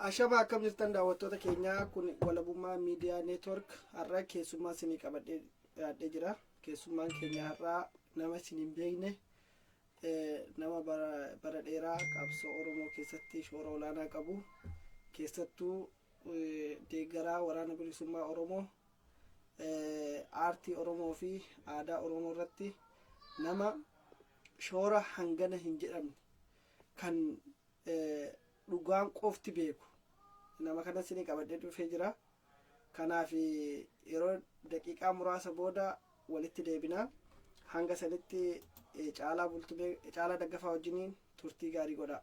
Ashama, akkam jirtan daawwattoota keenyaa? Kun Walabummaa Miidiyaa Network. Har'a keessummaa isinii qabadhee dhiyaadhee jira. Keessummaan keenya har'aa nama isin hin beekne, nama bara dheeraa qabsoo Oromoo keessatti shoora olaanaa qabu, keessattuu deeggaraa Waraana Bilisummaa Oromoo, aartii Oromoo fi aadaa Oromoo irratti nama shoora hangana hin jedhamne kan dhugaan qofti beeku, nama kana isinii qabadhee dhufee jira. Kanaaf yeroo daqiiqaa muraasa booda walitti deebina. Hanga sanitti Caalaa Bultumee, Caalaa Daggafaa wajjiniin turtii gaarii godhaa.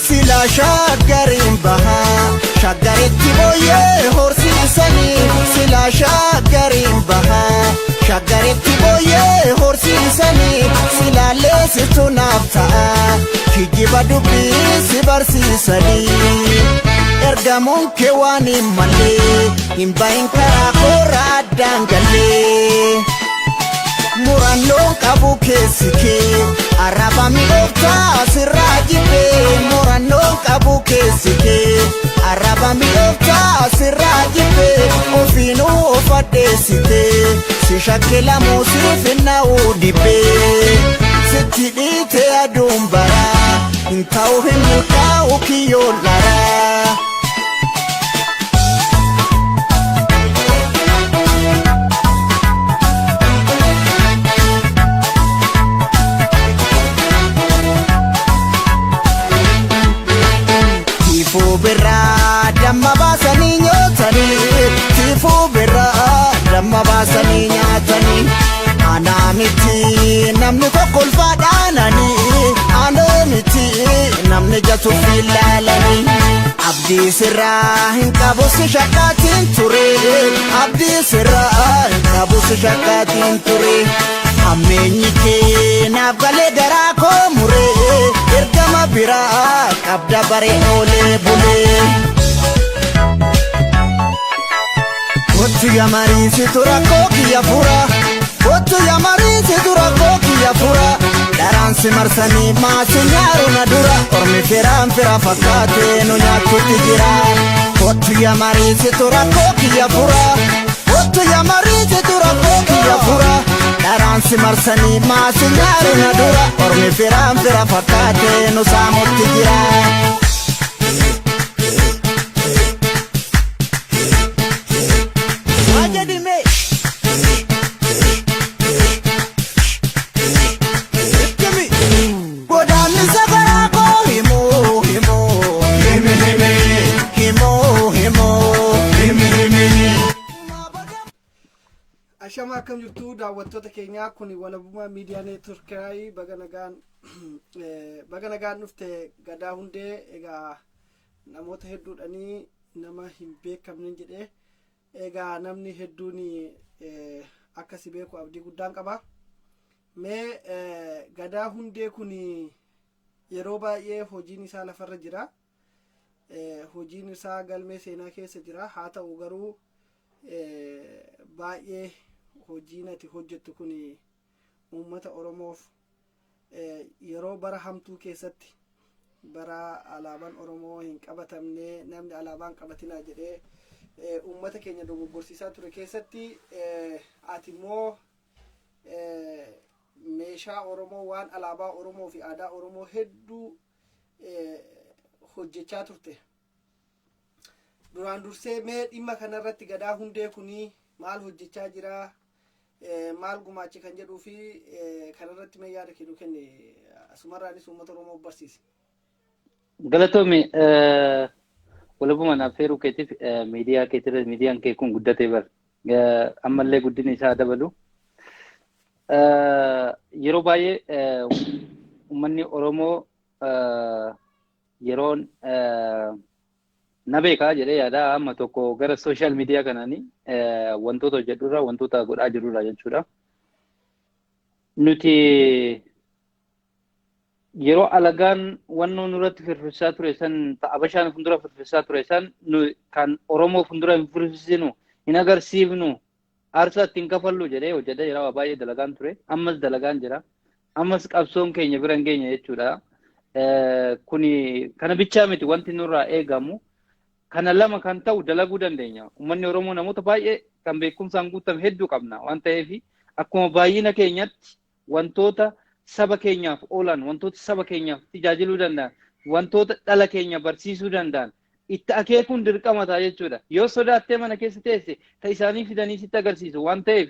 Sila shaggariin bahaa, shaggaritti booyyee horsiisanii. Sila shaggariin bahaa, shaggaritti booyyee horsiisanii. Sila leessitu naaf ta'a, kijiba dubbii si barsiisanii. Ergamuun kee waan hin mallee, hin bahin karaa koora addaan gallee. Murannoon qabu keessi kee, arraba mi'ooftaa sirraa jibbee. Murannoon qabu keessi kee, arraba mi'ooftaa sirraa jibbee. Ofiinuu of addeessitee, si shakkilamuu siif hin na'uu dibbee. Sitti dhiite aduun baraa, hin ta'u, hin milkaa'u kiyyoon dharaa. Tiifuu birraa damma baasanii nyaatanii, tiifuu birraa damma baasanii nyaatanii. Anaa miti namni tokko ulfaadhaananii, anaa miti namni jatuuf ilaalanii. Abdii sirraa hin qabu, si shakkaatiin ture, abdii sirraa hin qabu, si shakkaatiin ture. Hammeenyi kee naaf galee garaa koo muree, ergama biraa qabda baree oolee bulee. Kottu ya mariisitu rakkoo kiyya fura. Kottu ya mariisitu rakkoo kiyya fura. Dharaan si marsanii maasi nyaaru na dura. Ormi firaan fira fakkaatee nu nyaattutti jira. Kottu ya mariisitu rakkoo kiyya fura. Kottu ya mariisitu rakkoo kiyya fura. Dharaan si marsanii maasi nyaaru na dura. Ormi firaan fira fakkaatee nu saamutti jira. Waa jedhime. Ittimi. Godaannisa garaa koo himuu himuu. Himi himi. Himuu himuu. Himi himi. Ashama, akkam jirtu daawwattoota keenyaa? Kun Walabummaa Miidiyaa Network. Baga nagaan dhufte, Gadaa Hundee. Egaa namoota hedduudhanii nama hin beekamne jedhee, egaa namni hedduun akka si beeku abdii guddaan qaba. Mee Gadaa Hundee kun yeroo baay'ee hojiin isaa lafarra jira. Hojiin isaa galmee seenaa keessa jira. Haa ta'u garuu baay'ee hojiin ati hojjettu kun uummata Oromoof yeroo bara hamtuu keessatti, bara alaabaan Oromoo hin qabatamne, namni alaabaan qabatinaa jedhee uummata keenya dogoggorsiisaa ture keessatti, ati immoo meeshaa Oromoo, waan alaabaa Oromoo fi aadaa Oromoo hedduu hojjechaa turte. Duraan dursee mee dhimma kanarratti Gadaa Hundee kunii maal hojjechaa jira, maal gumaache kan jedhuu fi kanarratti mee yaada kennu kenne, asumarraanis uummata Oromoo barsiisi. Galatoomi, walabuma naaf feeruu keetiif miidiyaa keetirra. Miidiyaan kee kun guddatee bar. Ammallee guddinni isaa dabalu. Yeroo baay'ee uummanni Oromoo Yeroon na beekaa jedhee yaada amma tokko gara social media kanaanii wantoota hojjedhurraa wantoota godhaa jirurraa jechuudha. Nuti yeroo alagaan wannoo nurratti firfirsaa ture san, Abashaan fuuldura firfirsaa ture san, kan Oromoo fuuldura hin firfirsinu, hin agarsiifnu, aarsaa ittiin kafallu jedhee hojjedhee jira. Baay'ee dalagaan ture, ammas dalagaan jira, ammas qabsoon keenya bira hin geenye jechuudha. Kuni kana bichaa miti wanti nurraa eegamu. Kana lama kan ta'u dalaguu dandeenya. Uummanni Oromoo namoota baay'ee kan beekumsaan guutame hedduu qabna waan ta'eef, akkuma baay'ina keenyatti wantoota saba keenyaaf oolan, wantoota saba keenyaaf tajaajiluu danda'an, wantoota dhala keenya barsiisuu danda'an itti akeekuun dirqama ta'a jechuudha. Yoo sodaattee mana keessa teesse, ta isaanii fidanii sitti agarsiisu waan ta'eef,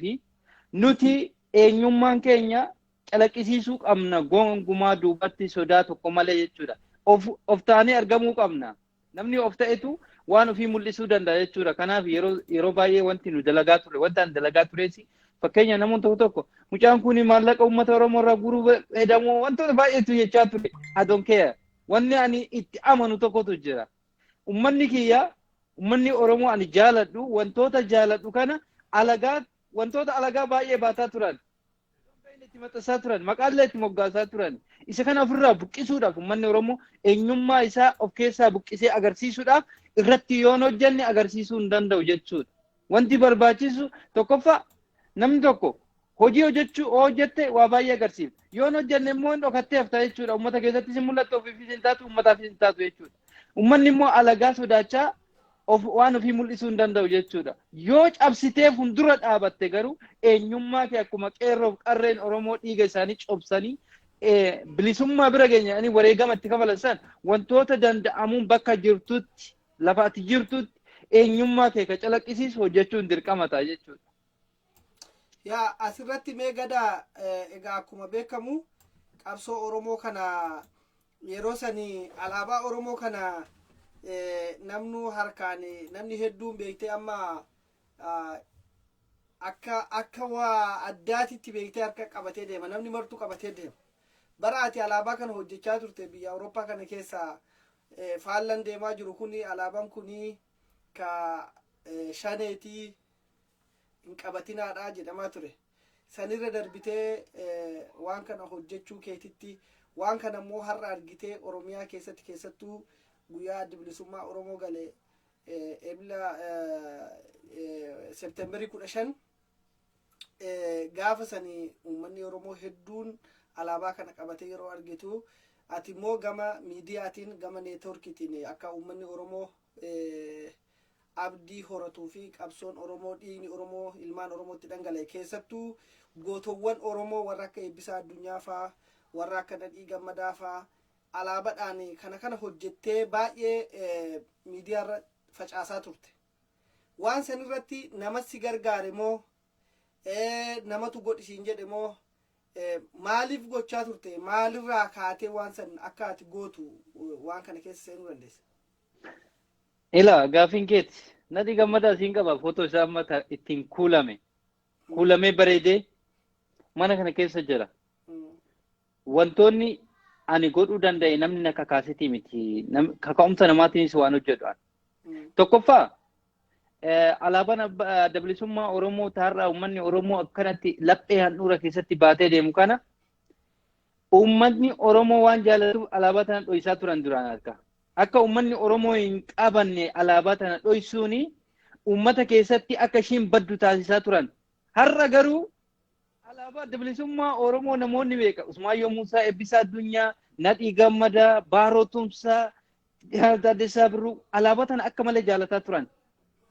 nuti eenyummaan keenya calaqqisiisuu qabna gonkumaa duubatti sodaa tokko malee jechuudha. Of taanee argamuu qabna. Namni of ta'etu waan ofii mul'isuu danda'a jechuudha. Kanaaf yeroo baay'ee wanti nu dalagaa ture, wanta ani dalagaa tures, fakkeenya namoonni tokko tokko mucaan kun maallaqa uummata Oromoo irraa guuruu hedamoo wantoota baay'eetu jechaa ture. I don't care. Wanni ani itti amanu tokkotu jira. Uummanni kiyya, uummanni Oromoo ani jaaladhu, wantoota jaaladhu kana alagaa, wantoota alagaa baay'ee baataa turan. Itti maxxansaa turan, maqaallee itti moggaasaa turan. Isa kana ofirraa buqqisuudhaaf, uummanni Oromoo eenyummaa isaa of keessaa buqqisee agarsiisuudhaaf irratti yoon hojjenne agarsiisuu hin danda'u jechuudha. Wanti barbaachisu tokkoffaa, namni tokko hojii hojjechuu hojjette waa baay'ee agarsiifta. Yoon hojjenne immoo hin dhokattee hafta jechuudha. Uummata keessattis hin mul'attu, ofiifis hin taatu, uummataafis hin taatu jechuudha. Uummanni immoo alagaa sodaachaa of waan ofii mul'isuu hin danda'u jechuudha. Yoo cabsitee fuuldura dhaabatte garuu, eenyummaa kee akkuma qeerroof qarreen Oromoo dhiiga isaanii cobsanii bilisummaa bira geenyanii wareegama itti kafalan san, wantoota danda'amuun bakka jirtutti, lafa ati jirtutti eenyummaa kee ka calaqqisiisu hojjechuun dirqama ta'a jechuudha. Yaa, asirratti mee Gadaa, egaa akkuma beekamu qabsoo Oromoo kana yeroo sanii alaabaa Oromoo kana namnu harkaan namni hedduun beektee amma akka waa addaatitti beektee harka qabatee deema, namni martuu qabatee deema. Bara ati alaabaa kana hojjechaa turte biyya Awurooppaa kana keessa faallan deemaa jiru kuni, alaabaan kuni ka shaneetii, hin qabatinaadha jedhamaa ture. Sanirra darbitee waan kana hojjechuu keetitti, waan kana immoo har'a argitee Oromiyaa keessatti, keessattuu guyyaa Adda Bilisummaa Oromoo gale, ebla Seeptembarii 15, gaafa sanii uummanni Oromoo hedduun alaabaa kana qabatee yeroo argitu, ati immoo gama miidiyaatiin, gama neetworkiitiin akka uummanni Oromoo abdii horatuu fi qabsoon Oromoo, dhiigni Oromoo ilmaan Oromootti dhangala'e, keessattuu gootowwan Oromoo warra akka Eebbisaa Addunyaa faa, warra akka Nadhii Gammadaa faa, alaabaadhaan kana hojjettee baay'ee miidiyaarra facaasaa turte. Waan san irratti nama si gargaare moo, namatu godhisiin jedhe moo, maaliif gochaa turte? Maalirraa kaatee waan san akka ati gootu waan kana keessa seenuu dandeessa? Ila gaafiin keeti. Nadhii Gammadaa siin qaba, footoo isaa amma ittiin kuulame. Kuulamee bareedee mana kana keessa jira. Wantoonni ani godhuu danda'e namni na kakaasetii miti. Kaka'umsa namaatiinis waan hojjedhu. Tokkoffaa, alaabaan Adda Bilisummaa Oromoo taarraa uummanni Oromoo akkanatti laphee handhuura keessatti baatee deemu kana, uummanni Oromoo waan jaallatuuf alaabaa tana dho'isaa turan duraan harka. Akka uummanni Oromoo hin qabanne alaabaa tana dho'isuuni uummata keessatti akka ishiin baddu taasisaa turan. Har'a garuu alaabaa Adda Bilisummaa Oromoo namoonni beeka. Usmaayyoo Muusaa, Eebbisaa Addunyaa, Nadhii Gammadaa, Baaroo Tumsaa, Taaddasaa Birruu alaabaa tana akka malee jaalataa turan.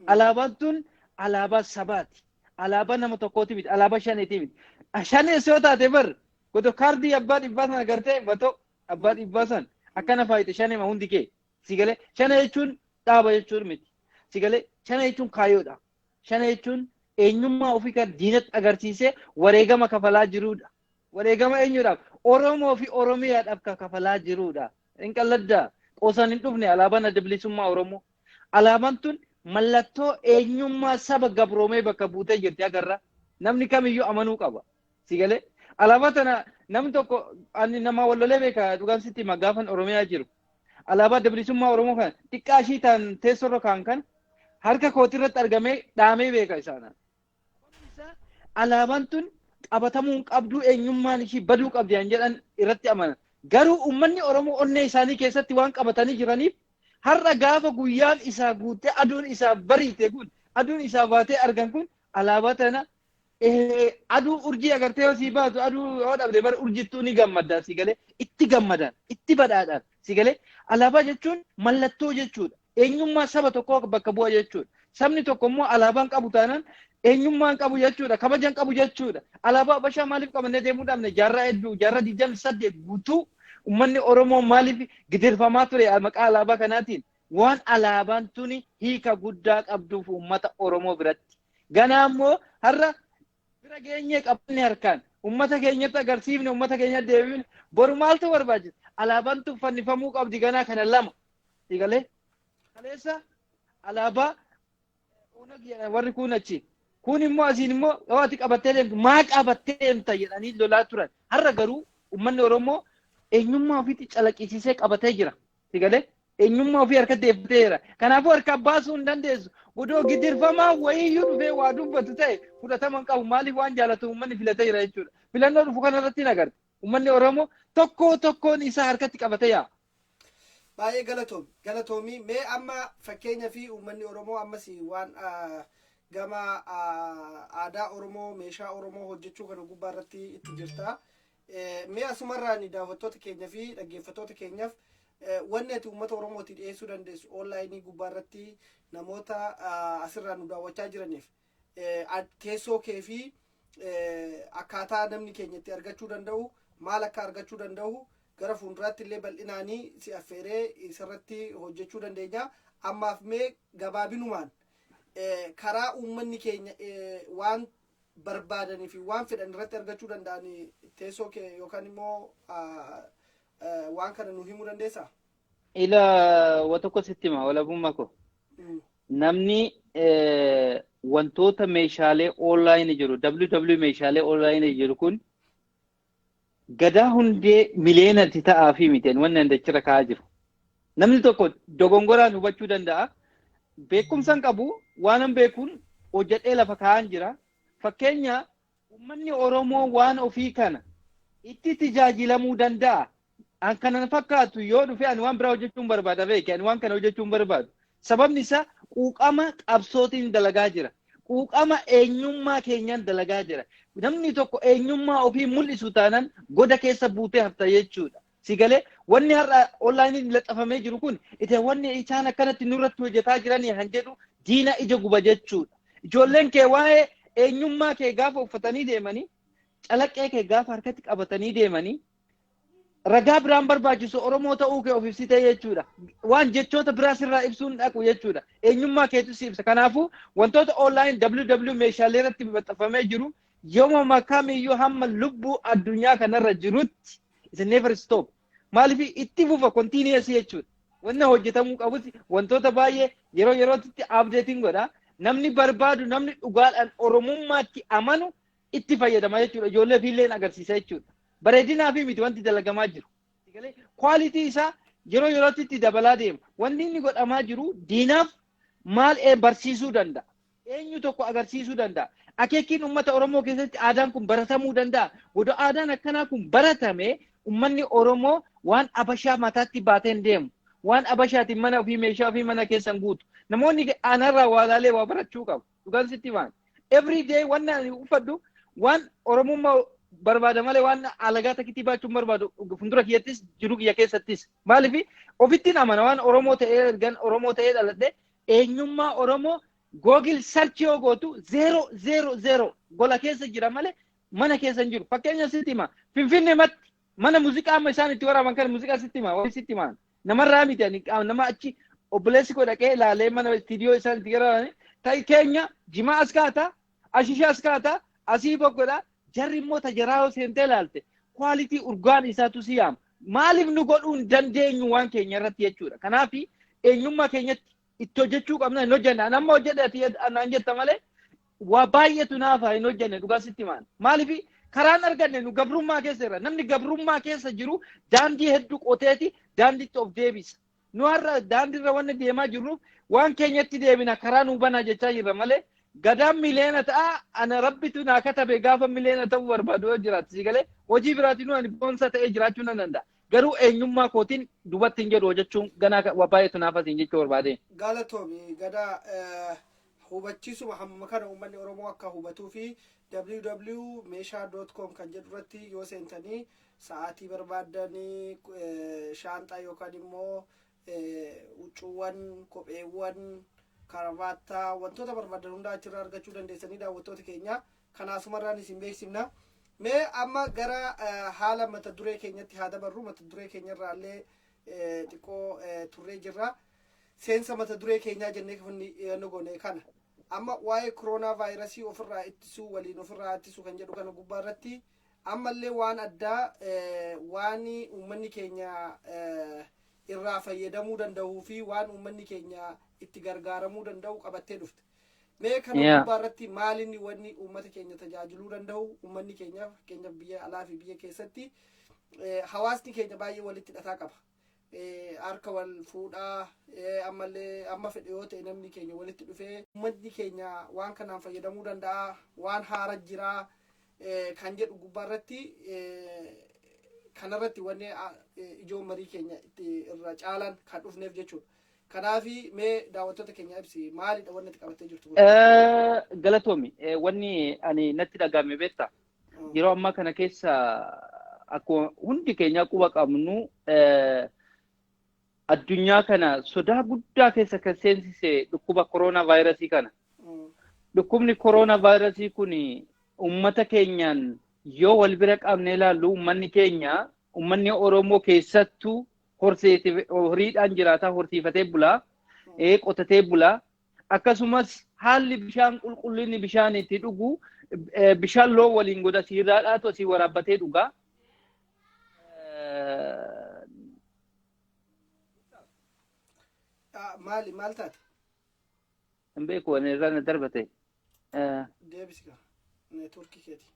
Alaabaan tun alaabaa sabaati. Alaabaa nama tokkooti miti. Alaabaa shaneeti miti. Shanees yoo taate bar goto kaardii abbaa dhibbaa sana gartee batoo abbaa dhibbaa san akkana faayite shaneema hundi kee. Sigalee shane jechuun dhaaba jechuun miti. Sigalee shane jechuun kaayyoodha. Shane jechuun eenyummaa ofii kan diinatti agarsiisee wareegama kafalaa jirudha. Wareegama eenyuudhaaf? Oromoo fi Oromiyaadhaaf kan kafalaa jirudha. Hin qalladdaa. Qosaan hin dhufne alaabaan Adda Bilisummaa Oromoo. Alaabaan tun mallattoo eenyummaa saba gabroomee bakka buutee jirti agarra. Namni kamiyyuu amanuu qaba. Sigalee alaabaa tana namni tokko, ani nama wallolee beeka, dhugaan sitti hima, gaafan Oromiyaa jiru. Alaabaa adda bilisummaa Oromoo kana xiqqaa ishii ta'an teessoorra kaan kan harka kootirratti argamee dhaamee beeka isaanaan. Alaabaan tun qabatamuu hin qabdu, eenyummaan ishii baduu qabdi an jedhan irratti amanan. Garuu uummanni Oromoo onnee isaanii keessatti waan qabatanii jiraniif har'a gaafa guyyaan isaa guutee aduun isaa bariite kun, aduun isaa baatee argan kun, alaabaa tana aduu urjii agartee yoo sii baatu, aduu yoo dhabde bara urjittuu ni gammadda, si galee itti gammadan, itti badhaadhaan, si galee. Alaabaa jechuun mallattoo jechuudha. Eenyummaa saba tokkoo bakka bu'a jechuudha. Sabni tokko immoo alaabaan qabu taanaan eenyummaan qabu jechuudha, kabajan qabu jechuudha. Alaabaa Habashaa maaliif qabannee deemuu dhabne? Jaarraa hedduu, jaarraa 28 guutuu uummanni Oromoo maaliif gidirfamaa ture maqaa alaabaa kanaatiin? Waan alaabaan tuni hiika guddaa qabduuf uummata Oromoo biratti. Ganaa immoo har'a bira geenyee qabanne, harkaan uummata keenyatti agarsiifne, uummata keenyatti deebifne, boru maaltu barbaachisa? Alaabaan tun fannifamuu qabdi ganaa kana lama. Siigalee? Kaleessa alaabaa Onag jedhan warri kun achi. Kun immoo asiin immoo yoo ati qabattee deemtu maa qabattee deemta jedhanii lolaa turan. Har'a garuu uummanni Oromoo eenyummaa ofiitti calaqqisiisee qabatee jira. Siigalee? Eenyummaa ofii harkatti deeffatee jira. Kanaafuu harka baasuu hin dandeessu. Godoo gidirfamaa wayiiyyuu dhufee waa dubbatu ta'e fudhatama hin qabu. Maaliif? Waan jaalatu uummanni filatee jira jechuudha. Filannoo dhufu kanarratti hin agarta. Uummanni Oromoo tokko tokkoon isaa harkatti qabatee yaa'a. Baay'ee galatoomi. Galatoomii. Mee amma fakkeenya fi uummanni Oromoo ammas waan gama aadaa Oromoo, meeshaa Oromoo hojjechuu kana gubbaa irratti itti jirta. Mee asumarraan daawwattoota keenya fi dhaggeeffattoota keenyaaf wanni ati uummata Oromootii dhiyeessuu dandeessu online gubbaa irratti namoota asirraa nu daawwachaa jiraniif teessoo kee fi akkaataa namni keenya itti argachuu danda'u, maal akka argachuu danda'u, gara fuulduraatti illee bal'inaanii si affeeree isarratti hojjechuu dandeenya. Ammaaf mee gabaabinumaan karaa uummanni keenya waan barbaadanii fi waan fedhan irratti argachuu danda'an teessoo kee yookaan immoo waan kana nu himuu dandeessaa? Ila, wa tokko sitti hima, walabummaa koo. Namni wantoota meeshaalee online jiru, www meeshaalee online jiru kun gadaa hundee miliyeenatti ta'aa fi miti wanni andachirra kaa'aa jiru. Namni tokko dogongoraan hubachuu danda'a. Beekumsa hin qabu, waan beekuun hojjedhee lafa kaa'an jira. Fakkeenya, uummanni Oromoo waan ofii kana itti tajaajilamuu danda'a. An kana fakkaatu yoo dhufe, ani waan biraa hojjechuun barbaada beeke, ani waan kana hojjechuun barbaadu. Sababni isaa quuqama qabsootiin dalagaa jira. Quuqama eenyummaa keenyaan dalagaa jira. Namni tokko eenyummaa ofii mul'isu taanaan goda keessa buutee hafta jechuudha. Si galee? Wanni har'a onlineiin laxafamee jiru kun ite wanni isaan akkanatti nurratti hojjetaa jiranii han jedhu diina ija guba jechuudha. Ijoolleen kee waa'ee eenyummaa kee gaafa uffatanii deemanii, calaqqee kee gaafa harkatti qabatanii deemanii, ragaa biraan barbaachisu Oromoo ta'uu kee of ibsitee jechuudha. Waan jechoota biraa sirraa ibsuun dhaqu jechuudha. Eenyummaa keetu si ibsa. Kanaafuu wantoota online www meeshaalee irratti maxxanfamee jiru yooma kamiyyuu hamma lubbuu addunyaa kanarra jirutti is never stop. Maaliif? Itti fufa, continuous jechuudha. Wanna hojjetamuu qabus wantoota baay'ee yeroo yerootti updating godha. Namni barbaadu, namni dhugaadhaan Oromummaatti amanu itti fayyadama jechuudha. Ijoollee fiilleen agarsiisa jechuudha. Bareedinaa fi miti wanti dalagamaa jiru. Quality isaa yeroo yerootti itti dabalaa deema. Wanti inni godhamaa jiru diinaaf maal barsiisuu danda'a? Eenyu tokko agarsiisuu danda'a? Akeekiin uummata Oromoo keessatti aadaan kun baratamuu danda'a. Godoo aadaan akkanaa kun baratame, uummanni Oromoo waan Abashaa mataatti baatee hin deemu. Waan Abashaatiin mana ofii, meeshaa ofii mana keessan guutu. Namoonni aanarraa waa laalee waa barachuu qabu. Dhugaan sitti waan. Every day wanni ani uffadhu waan Oromummaa barbaada malee waan alagaa takkitti baachuun barbaadu fuuldura kiyyattis jiru kiyya keessattis. Maaliif? Ofittiin amana. Waan Oromoo ta'ee, ergan Oromoo ta'ee dhaladhe, eenyummaa Oromoo Google search yoo gootu 0 0 0 gola keessa jira malee mana keessa hin jiru. Fakkeenya sitti hima. Finfinnee matti mana muuziqaa amma isaan itti waraaban kan muuziqaa sitti hima. Waan sitti hima. Namarraa miti, ani nama achi obboleessi koo dhaqee ilaalee mana istiidiyoo isaan itti waraaban. Ta'i keenya jimaa as kaata, ashisha as kaata, asii boqqodha. Jarri immoo tajaraa yoo seentee ilaalte quality urgaan isaatu si yaama. Maaliif nu godhuu hin dandeenyu waan keenya irratti jechuudha. Kanaaf eenyummaa keenyatti itti hojjechuu qabna, hin hojjenne. Ani amma hojjedhe ati naan jetta malee waa baay'eetu naafa, hin hojjenne, dhugaa sitti himaan. Maaliif? Karaan arganne, nu gabrummaa keessa jira. Namni gabrummaa keessa jiru daandii hedduu qoteeti daandiitti of deebisa. Nu har'a daandiirra wanni deemaa jirruuf waan keenyatti deebina, karaa nuu banaa jechaa jirra malee, Gadaan miliyoona ta'a, ana Rabbitu naa katabe. Gaafa miliyoona ta'uu barbaadu yoo jiraate, si galee, hojii biraatiin ani boonsa ta'ee jiraachuu nan danda'a. Garuu eenyummaa kootiin dubatti hin jedhu, hojjechuun ganaa waa baay'eetu naaf asiin jechuu barbaade. Galatoomi, Gadaa. Hubachiisuma hamma kana uummanni Oromoo akka hubatuu fi www.meeshaa.com kan jedhu irratti yoo seentanii sa'aatii barbaaddanii, shaanxaa yookaan immoo huccuuwwan, kopheewwan, karavaattaa, wantoota barbaadan hundaa achirraa argachuu dandeessanii, daawwattoota keenya kanaasumarraan isin beeksifna. Mee amma gara haala mata duree keenyatti haa dabarru. Mata duree keenyarraallee xiqqoo turree jirra. Seensa mata duree keenyaa jennee nu goone kana. Amma waa'ee koronaa vaayirasii ofirraa ittisuu, waliin ofirraa ittisuu kan jedhu kana gubbaa irratti ammallee waan addaa, waan uummanni keenya irraa fayyadamuu danda'uu fi waan uummanni keenya itti gargaaramuu danda'u qabattee dhufte. Mee kana gubbaa irratti maalinni wanni uummata keenya tajaajiluu danda'u? Uummanni keenya, fakkeenyaaf biyya alaa fi biyya keessatti, hawaasni keenya baay'ee walitti hidhataa qaba. Harka wal fuudhaa, ammallee amma fedhe yoo ta'e namni keenya walitti dhufee, uummanni keenya waan kanaan fayyadamuu danda'a, waan haara jiraa kan jedhu gubbaa irratti, kanarratti wanni ijoo marii keenya itti irra caalan kan dhufneef jechuudha. Kanaafi mee daawwattoota keenya ibsi, maalidha wanni ati qabattee jirtu kun? Galatoomi. Wanni ani natti dhagahame, beektaa? Yeroo ammaa kana keessa akkuma hundi keenya quba qabnu, addunyaa kana sodaa guddaa keessa kan seensise dhukkuba koronaa vaayirasii kana. Dhukkubni koronaa vaayirasii kun uummata keenyaan yoo wal bira qabnee ilaallu, uummanni keenya, uummanni Oromoo keessattuu horiidhaan jiraataa, horsiifatee bulaa, qotatee bulaa. Akkasumas haalli bishaan, qulqullinni bishaan itti dhugu, bishaan loon waliin godha, siirraa dhaatu asii waraabbatee dhugaa. Maali, maal taate? Hin beeku, ani irraa na darbate. Deebisi kaa neetworkii keeti.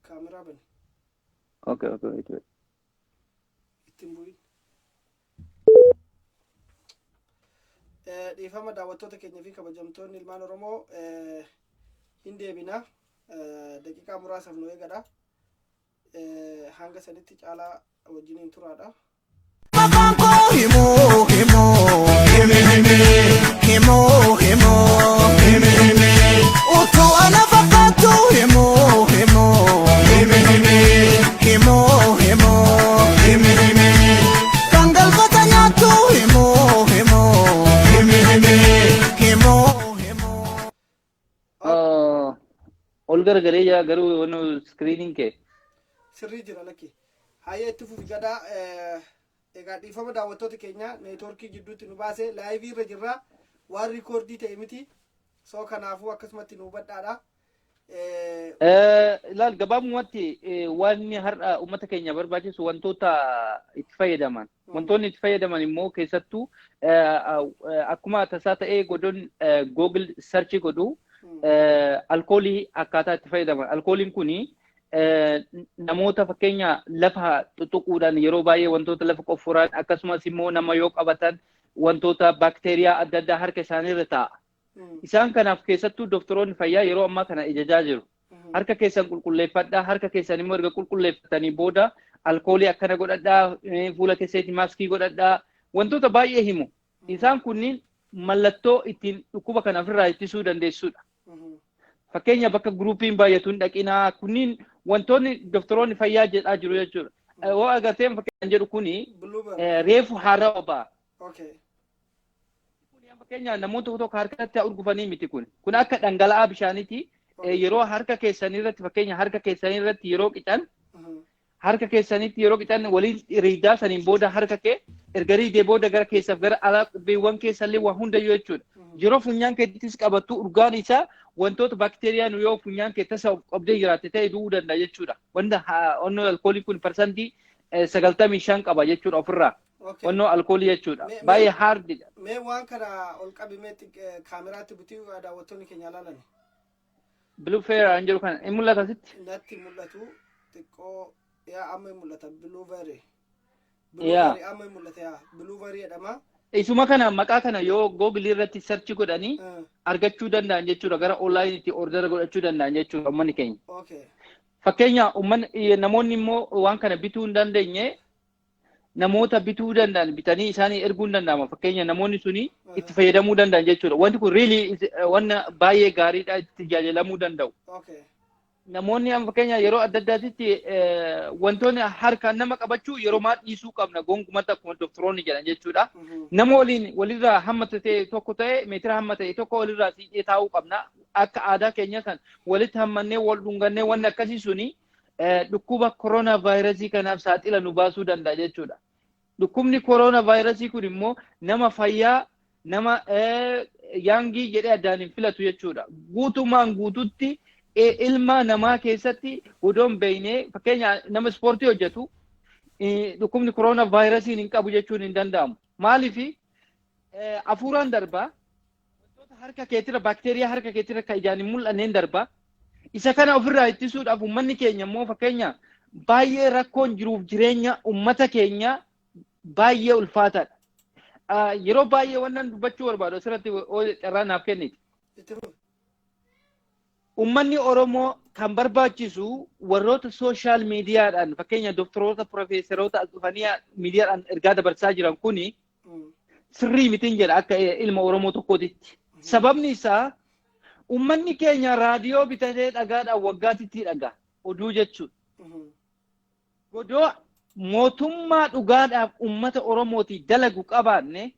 Kaameraa bani. Okay, wait, wait. Ittiin bu'in. Dhiifama, daawwattoota keenya fi kabajamtoonni ilmaan Oromoo, hin deebina. Daqiiqaa muraasaaf nu eegadha. Hanga sanitti Caalaa wajjiniin turaadha. Maqaan koo himuu himuu himi himi himuu himuu himi himi utuu ana fakkaattu himuu himuu himi himi himuu himuu himi himi kan galfata nyaattu himuu himuu himi himi himuu himuu. Ol garagalee jira garuu wanno screeniin kee. Sirrii jira, lakki. Hayyee, itti fufi, Gadaa. Egaa dhiifama, daawwattoota keenya, neetworkii jidduutti nu baase. Live irra jirra, waan record ta'e miti. So kanaafuu akkasumatti nu hubadhaadha. Ilaal, gabaabumatti wanni har'a uummata keenya barbaachisu wantoota itti fayyadaman. Wantoonni itti fayyadaman immoo keessattuu akkuma tasaa ta'ee godon Google search godhu, alkoolii akkaataa itti fayyadaman. Alkooliin kuni namoota, fakkeenya, lafa tuttuquudhaan, yeroo baay'ee wantoota lafa qofforaan, akkasumas immoo nama yoo qabatan wantoota baakteeriyaa adda addaa harka isaaniirra taa'a. Isaan kanaaf keessattuu doktoroonni fayyaa yeroo ammaa kana ijajaa jiru. Harka keessan qulqulleeffadhaa, harka keessan immoo erga qulqulleeffatanii booda alkoolii akkana godhadhaa, fuula keessatti maaskii godhadhaa, wantoota baay'ee himu. Isaan kunniin mallattoo ittiin dhukkuba kana ofirraa ittisuu dandeessudha. Fakkeenya, bakka groupiin baay'atu hin dhaqinaa, kunniin wantoonni doktoroonni fayyaa jedhaa jiru jechuudha. Yoo agarteen, fakkeenya jedhu kuni reefu haarawaa ba'a. Fakkeenya, namoota tokko tokko harkatti urgufanii miti kun. Kun akka dhangala'aa bishaaniiti. Yeroo harka keessanii irratti, fakkeenya, harka keessanii irratti yeroo qican, harka keessanitti yeroo qican waliin riidaa, saniin booda harka kee erga riidee booda gara keessaaf gara alaa qubbeewwan keessallee waa hundayyuu jechuudha. Yeroo funyaan keettis qabattu urgaan isaa wantoota baakteeriyaa nu yoo funyaan kee tasa of qabdee jiraatte ta'e du'uu danda'a jechuudha. Wanta onnoo alkoolii kun 95% qaba jechuudha ofirraa. Wannoo alkoolii jechuudha. Baay'ee hardidha. Mee waan kana ol qabi, mee kaameraatti butii daawwattoonni keenya ilaalan. Blue Fair an jedhu kana hin mul'ata sitti? Natti mul'atu xiqqoo. Yaa, amma hin mul'ata, blueberry. Yaa. Blueberry amma hin mul'ata, yaa, blueberry jedhama. Isuma kana, maqaa kana yoo Google irratti search godhanii argachuu danda'an jechuudha. Gara online itti order godhachuu danda'an jechuudha uummanni keenya. Fakkeenya, uummanni, namoonni immoo waan kana bituu hin dandeenye, namoota bituu danda'an bitanii isaanii erguu hin danda'ama. Fakkeenya, namoonni suni itti fayyadamuu danda'an jechuudha. Wanti kun really wanna baay'ee gaariidha, itti tajaajilamuu danda'u. Namoonni amma fakkeenya yeroo adda addaatitti wantoonni harkaan nama qabachuu yeroo maa dhiisuu qabna gonkumatti, akkuma doktoroonni jedhan jechuudha. Nama waliin walirraa hamma ta'e tokko ta'e, meetira hamma ta'e tokko walirraa siqee taa'uu qabna. Akka aadaa keenya kan walitti hammannee wal dhungannee, wanni akkasii suni dhukkuba koronaa vaayirasii kanaaf saaxila nu baasuu danda'a jechuudha. Dhukkubni koronaa vaayirasii kun immoo nama fayyaa, nama young jedhee addaan hin filatu jechuudha. Guutumaan guututti ilma namaa keessatti odoon beeynee, fakkeenya nama ispoortii hojjetu dhukkubni koronaa vaayirasiin hin qabu jechuun hin danda'amu. Maaliif? Hafuuraan darbaa, wantoota harka keetirra, baakteeriyaa harka keetirra kan ijaan hin mul'anneen darbaa. Isa kana ofirraa ittisuudhaaf uummanni keenya immoo, fakkeenya, baay'ee rakkoon jiruuf jireenya uummata keenya baay'ee ulfaataadha. Yeroo baay'ee wannan dubbachuu barbaadu asirratti carraa naaf kenniti. Itti fufi. Uummanni Oromoo kan barbaachisu warroota social mediadhaan, fakkeenya doktoroota, profeesaroota as dhufanii miidiyaadhaan ergaa dabarsaa jiran kuni sirrii mitiin jedha akka ilma Oromoo tokkootitti. Sababni isaa, uummanni keenya raadiyoo bitatee dhagaadhaan waggaatitti dhagaa oduu jechuudha. Godoo mootummaa dhugaadhaaf uummata Oromootii dalagu qabaanne,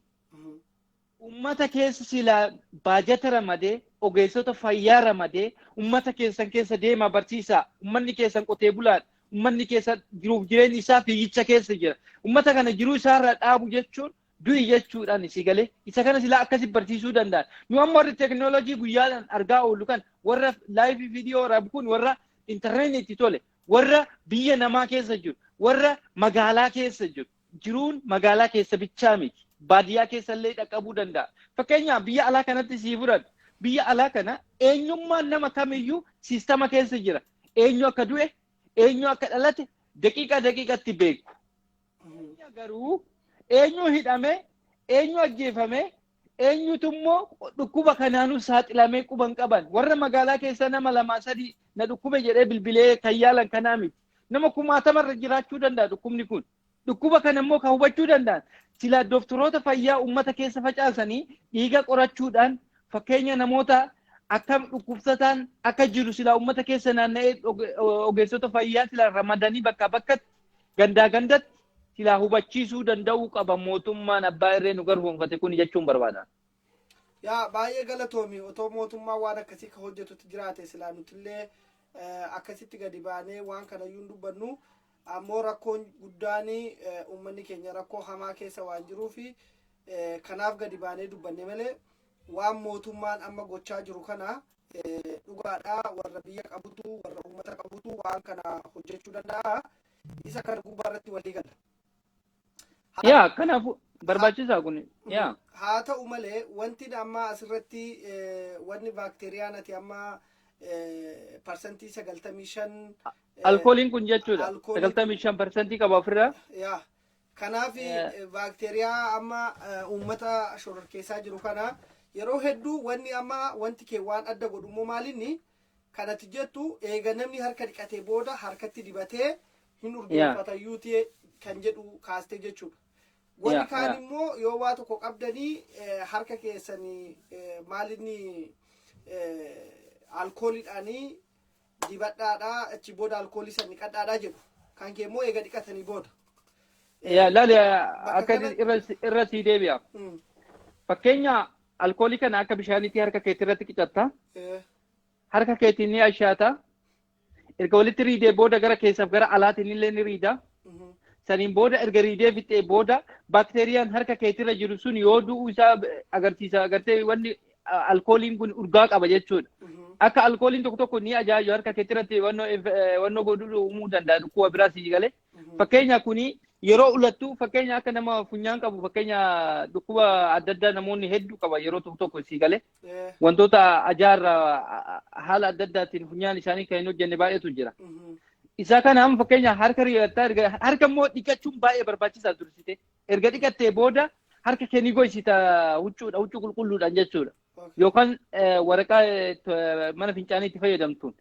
uummata keessa silaa baajata ramadee, ogeessota fayyaa ramadee, uummata keessan keessa deemaa barsiisaa. Uummanni keessan qotee bulaadha. Uummanni keessan jiruuf jireenyi isaa fiigicha keessa jira. Uummata kana jiruu isaarraa dhaabu jechuun du'i jechuudhaan si galee, isa kana silaa akkasi barsiisuu danda'an. Nu amma warri teekinooloojii guyyaadhaan argaa oolu kan warra live video waraabu kun, warra intarneetii tole, warra biyya namaa keessa jiru, warra magaalaa keessa jiru. Jiruun magaalaa keessa bichaa miti. Baadiyyaa keessa illee dhaqqabuu danda'a. Fakkeenyaaf, biyya alaa kanatti sii fudhadhu. Biyya alaa kana eenyummaan nama kamiyyuu siistama keessa jira. Eenyu akka du'e, eenyu akka dhalate daqiiqaa daqiiqatti beeku. Garuu eenyu hidhame, eenyu ajjeefame, eenyutu immoo dhukkuba kanaanuu saaxilamee quban qaban. Warra magaalaa keessa nama lamaa sadii na dhukkube jedhee bilbilee kan yaalan kanaa miti. Nama kumaatamarra jiraachuu danda'a dhukkubni kun. Dhukkuba kana immoo kan hubachuu danda'an silaa doktoroota fayyaa uummata keessa facaasanii dhiiga qorachuudhaan, fakkeenya namoota akkam dhukkubsataan akka jiru silaa uummata keessa naanna'ee ogeessota fayyaa silaa ramadanii bakkaa bakkatti, gandaa gandatti silaa hubachiisuu danda'uu qaba mootummaan abbaa irree nu garboomfate kun jechuun barbaada. Yaa, baay'ee galatoomi. Otoo mootummaan waan akkasii ka hojjetutti jiraate, silaa nutillee akkasitti gadi baanee waan kanayyuu hin dubbannu. Ammoo rakkoon guddaan uummanni keenya rakkoo hamaa keessa waan jiruufi kanaaf gadi baanee dubbanne malee, waan mootummaan amma gochaa jiru kana dhugaadha, warra biyya qabutu, warra uummata qabutu waan kana hojjechuu danda'a. Isa kana gubbaa irratti walii gala. Yaa, kanaafuu barbaachisaa kun, yaa. Haa ta'u malee, wanti amma asirratti wanni baakteeriyaan ati amma 95% Alkooliin kun jechuudha. Alkooliin 95% qaba ofirraa. Yaa, kanaaf baakteeriyaa amma uummata shororkeessaa jiru kana yeroo hedduu wanni amma wanti kee waan adda godhu immoo maalinni kanatti jettu, eega namni harka dhiqatee booda harkatti dibatee hin urgeeffatayyuu ta'e kan jedhu kaastee jechuudha. Warri kaan immoo yoo waa tokko qabdanii harka keessanii maalinni alkooliidhaanii dibadhaadhaa, achi booda alkoolii san dhiqadhaadhaa jedhu. Kan kee immoo eega dhiqatanii booda. Yaa, laali, akka irra sii deebi'a. Fakkeenya, alkoolii kana akka bishaaniitti harka keetti irratti qicatta. Harka keetiin ni ashaata. Erga walitti riidee booda gara keessaaf gara alaatiin illee ni riida. Saniin booda, erga riidee fixee booda, baakteeriyaan harka keetirra jiru sun yoo du'uu isaa agarsiisa. Agartee, wanni alkooliin kun urgaa qaba jechuudha. Akka alkooliin tokko tokko ni ajaa'ibu, harka keetirratti wannoo godhuu uumuu danda'a, dhukkuba biraa sii galee. Fakkeenya, kuni yeroo ulattu, fakkeenya akka nama funyaan qabu, fakkeenya dhukkuba adda addaa namoonni hedduu qaba yeroo tokko tokko, sii galee. Wantoota ajaarra haala adda addaatiin funyaan isaanii kan hin hojjenne baay'eetu jira. Isa kana amma fakkeenya harka rigattaa, erga harka immoo dhiqachuun baay'ee barbaachisaa dursite. Erga dhiqattee booda harka kee ni goysita huccuudha, huccuu qulqulluudhaan jechuudha. Yookaan waraqaa mana fincaanii itti fayyadamtuun.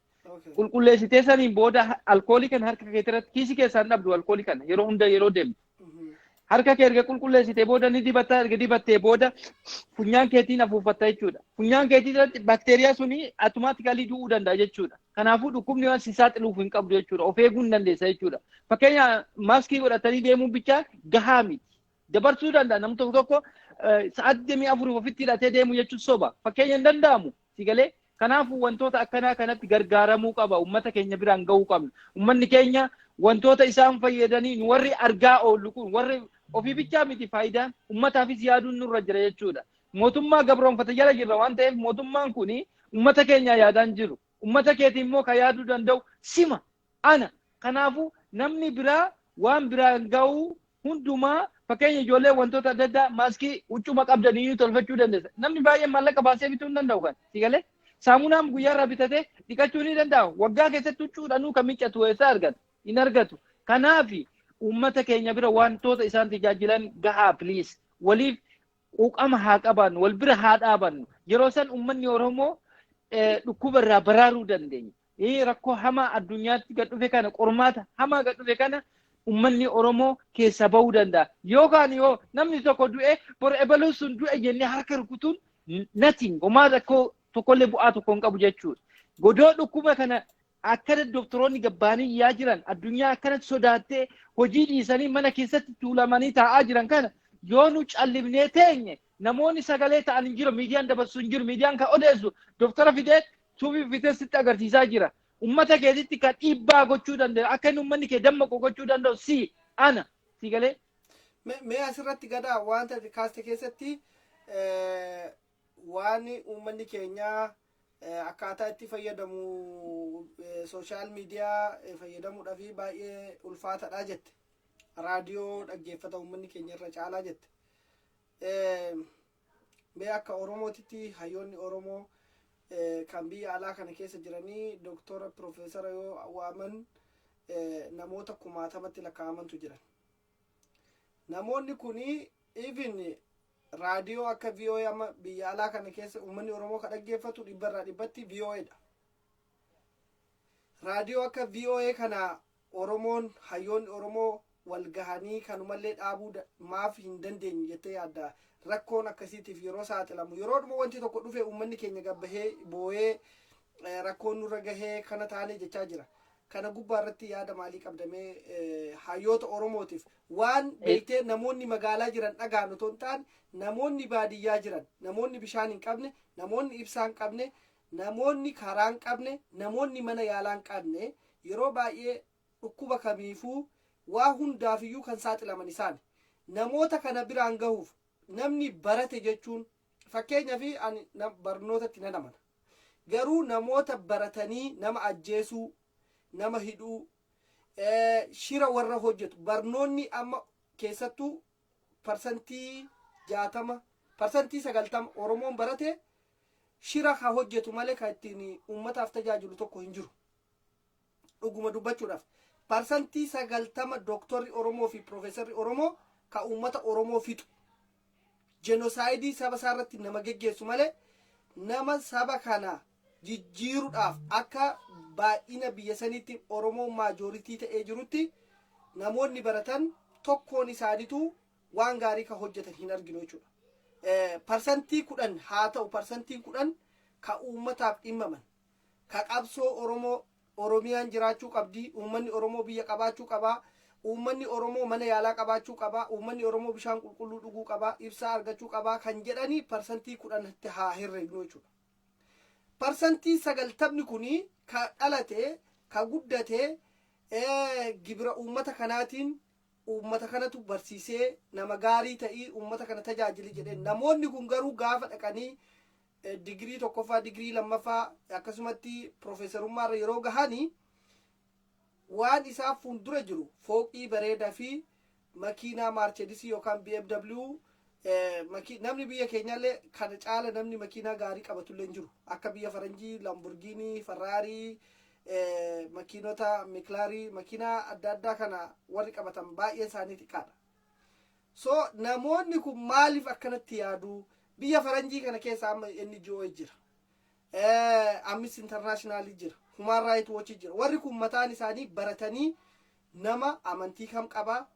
Qulqulleessitee saniin booda alkoolii kana harka kee irratti, kiisii keessaan dhabdu alkoolii kana yeroo hunda yeroo deemtu. Harka kee erga qulqulleessitee booda ni dibatta. Erga dibattee booda funyaan keetiin afuufatta jechuudha. Funyaan keetii irratti bakteeriyaa suni automatically du'uu danda'a jechuudha. Kanaafuu dhukkubni waan si saaxiluuf hin qabdu jechuudha. Of eeguu hin dandeessa jechuudha. Fakkeenya maaskii godhatanii deemuun bichaa gahaa miti. Dabarsuu danda'a. Namni tokko tokko sa'aatii 24 ofitti hidhatee deemu jechuun soba. Fakkeenya hin danda'amu. Si galee? Kanaafuu wantoota akkanaa kanatti gargaaramuu qaba. Uummata keenya biraan gahuu qabna. Uummanni keenya wantoota isaan fayyadanii nu warri argaa oollu kun warri ofii bichaa miti, faayidaan uummataafis yaaduun nurra jira jechuudha. Mootummaa gabroonfata jala jirra waan ta'eef mootummaan kun uummata keenya yaadaan jiru. Uummata keetii immoo kan yaaduu danda'u sima, ana. Kanaafuu namni biraa waan biraan gahuu hundumaa, fakkeenya ijoollee wantoota adda addaa maaskii huccuma qabdanii tolfachuu dandeessa. Namni baay'een maallaqa baasee bituu hin danda'u kan. Si galee? Saamunaan guyyaarraa bitatee dhiqachuu ni danda'a. Waggaa keessatti huccuudhaanuu kan miccatu eessaa argata? Hin argatu. Kanaafi uummata keenya bira wantoota isaan tajaajilan gahaa, please. Waliif quuqama haa qabaannu, wal bira haa dhaabannu. Yeroo san uummanni Oromoo dhukkuba irraa baraaruu dandeenya. Rakkoo hamaa addunyaatti gad dhufe kana, qormaata hamaa gad dhufe kana uummanni Oromoo keessa bahuu danda'a. Yookaan yoo namni tokko du'e, bor ebaluu sun du'e jennee harka rukutuun nothing, homaa rakkoo tokkollee bu'aa tokko hin qabu jechuudha. Godoo dhukkuba kana akkana doktoroonni gabbaanii iyyaa jiran, addunyaa akkanatti sodaattee hojii dhiisanii mana keessatti tuulamanii taa'aa jiran kana yoo nu callifnee teenye, namoonni sagalee ta'an hin jiru, miidiyaan dabarsu hin jiru. Miidiyaan kan odeessu doktora fidee suufii fidee sitti agarsiisaa jira. Ummata keetitti kan dhiibbaa gochuu danda'u, akka inni uummanni kee dammaqu gochuu danda'u si, ana. Si galee? Mee asirratti gadaa wanta kaaste keessatti waan uummanni keenya akkaataa itti fayyadamu social media fayyadamuudhaaf baay'ee ulfaataadha jette. Raadiyoo dhaggeeffata uummanni keenya irra caalaa jette. Mee akka Oromootitti hayyoonni Oromoo kan biyya alaa kana keessa jiranii doktora, piroofeesara yoo waaman namoota kumaatamatti lakkaa'amantu jiran. Namoonni kuni even raadiyoo akka VOA, amma biyya alaa kana keessa uummanni Oromoo ka dhaggeeffatu 100% VOA dha. Raadiyoo akka VOA kana Oromoon, hayyoonni Oromoo wal gahanii kanumallee dhaabuu maaf hin dandeenye jettee yaadda? Rakkoon akkasiitiif yeroo saaxilamu, yeroodhuma wanti tokko dhufe uummanni keenya gabbahee boo'ee rakkoon nurra gahee kana taanee jechaa jira. Kana gubbaa irratti yaada maalii qabdamee hayyoota Oromootiif? Waan beektee namoonni magaalaa jiran dhagaan otoo hin taane, namoonni baadiyyaa jiran, namoonni bishaan hin qabne, namoonni ibsaa hin qabne, namoonni karaa hin qabne, namoonni mana yaalaa hin qabne yeroo baay'ee dhukkuba kamiifuu waa hundaafiyyuu kan saaxilaman isaan. Namoota kana biraan gahuuf namni barate jechuun, fakkeenyaa fi ani barnootatti nan amana. Garuu namoota baratanii nama ajjeesuu, nama hidhuu, shira warra hojjetu, barnoonni amma keessattuu 60%, 90% Oromoon barate shira ka hojjetu malee kan ittiin uummataaf tajaajilu tokko hin jiru. Dhuguma dubbachuudhaaf 90% dooktorri Oromoo fi piroofeesarri Oromoo ka uummata Oromoo fixu, genocide saba isaa irratti nama geggeessu malee nama saba kana jijjiiruudhaaf, akka baay'ina biyya saniitti Oromoon majority ta'ee jirutti, namoonni baratan tokkoon isaaniitu waan gaarii kan hojjetan hin arginu jechuudha. 10% haa ta'u, 10% ka uummataaf dhimmaman, ka qabsoo Oromoo, Oromiyaan jiraachuu qabdi, uummanni Oromoo biyya qabaachuu qabaa, uummanni Oromoo mana yaalaa qabaachuu qabaa, uummanni Oromoo bishaan qulqulluu dhuguu qabaa, ibsaa argachuu qabaa kan jedhanii 10%tti haa herregnu jechuudha. 90% kuni ka dhalate, ka guddate gibira uummata kanaatiin, uummata kanatu barsiisee nama gaarii ta'ii uummata kana tajaajili jedhee. Namoonni kun garuu gaafa dhaqanii digirii tokkoffaa, digirii lammaffaa, akkasumatti piroofeesarummaarra yeroo gahanii waan isaaf fuuldura jiru fooqii bareedaa fi makiinaa Maarchedisii yookaan BMW. Namni biyya keenyaallee kana caala namni makiinaa gaarii qabatullee hin jiru. Akka biyya faranjii Lamborghini, Ferrari, Makiinota McLaren, makiinaa adda addaa kana warri qabatan baay'een isaanii xiqqaadha. So namoonni kun maaliif akkanatti yaadu? Biyya faranjii kana keessa amma NGO jira. Amnesty International jira. Human Rights Watch jira. Warri kun mataan isaanii baratanii nama amantii kam qabaa,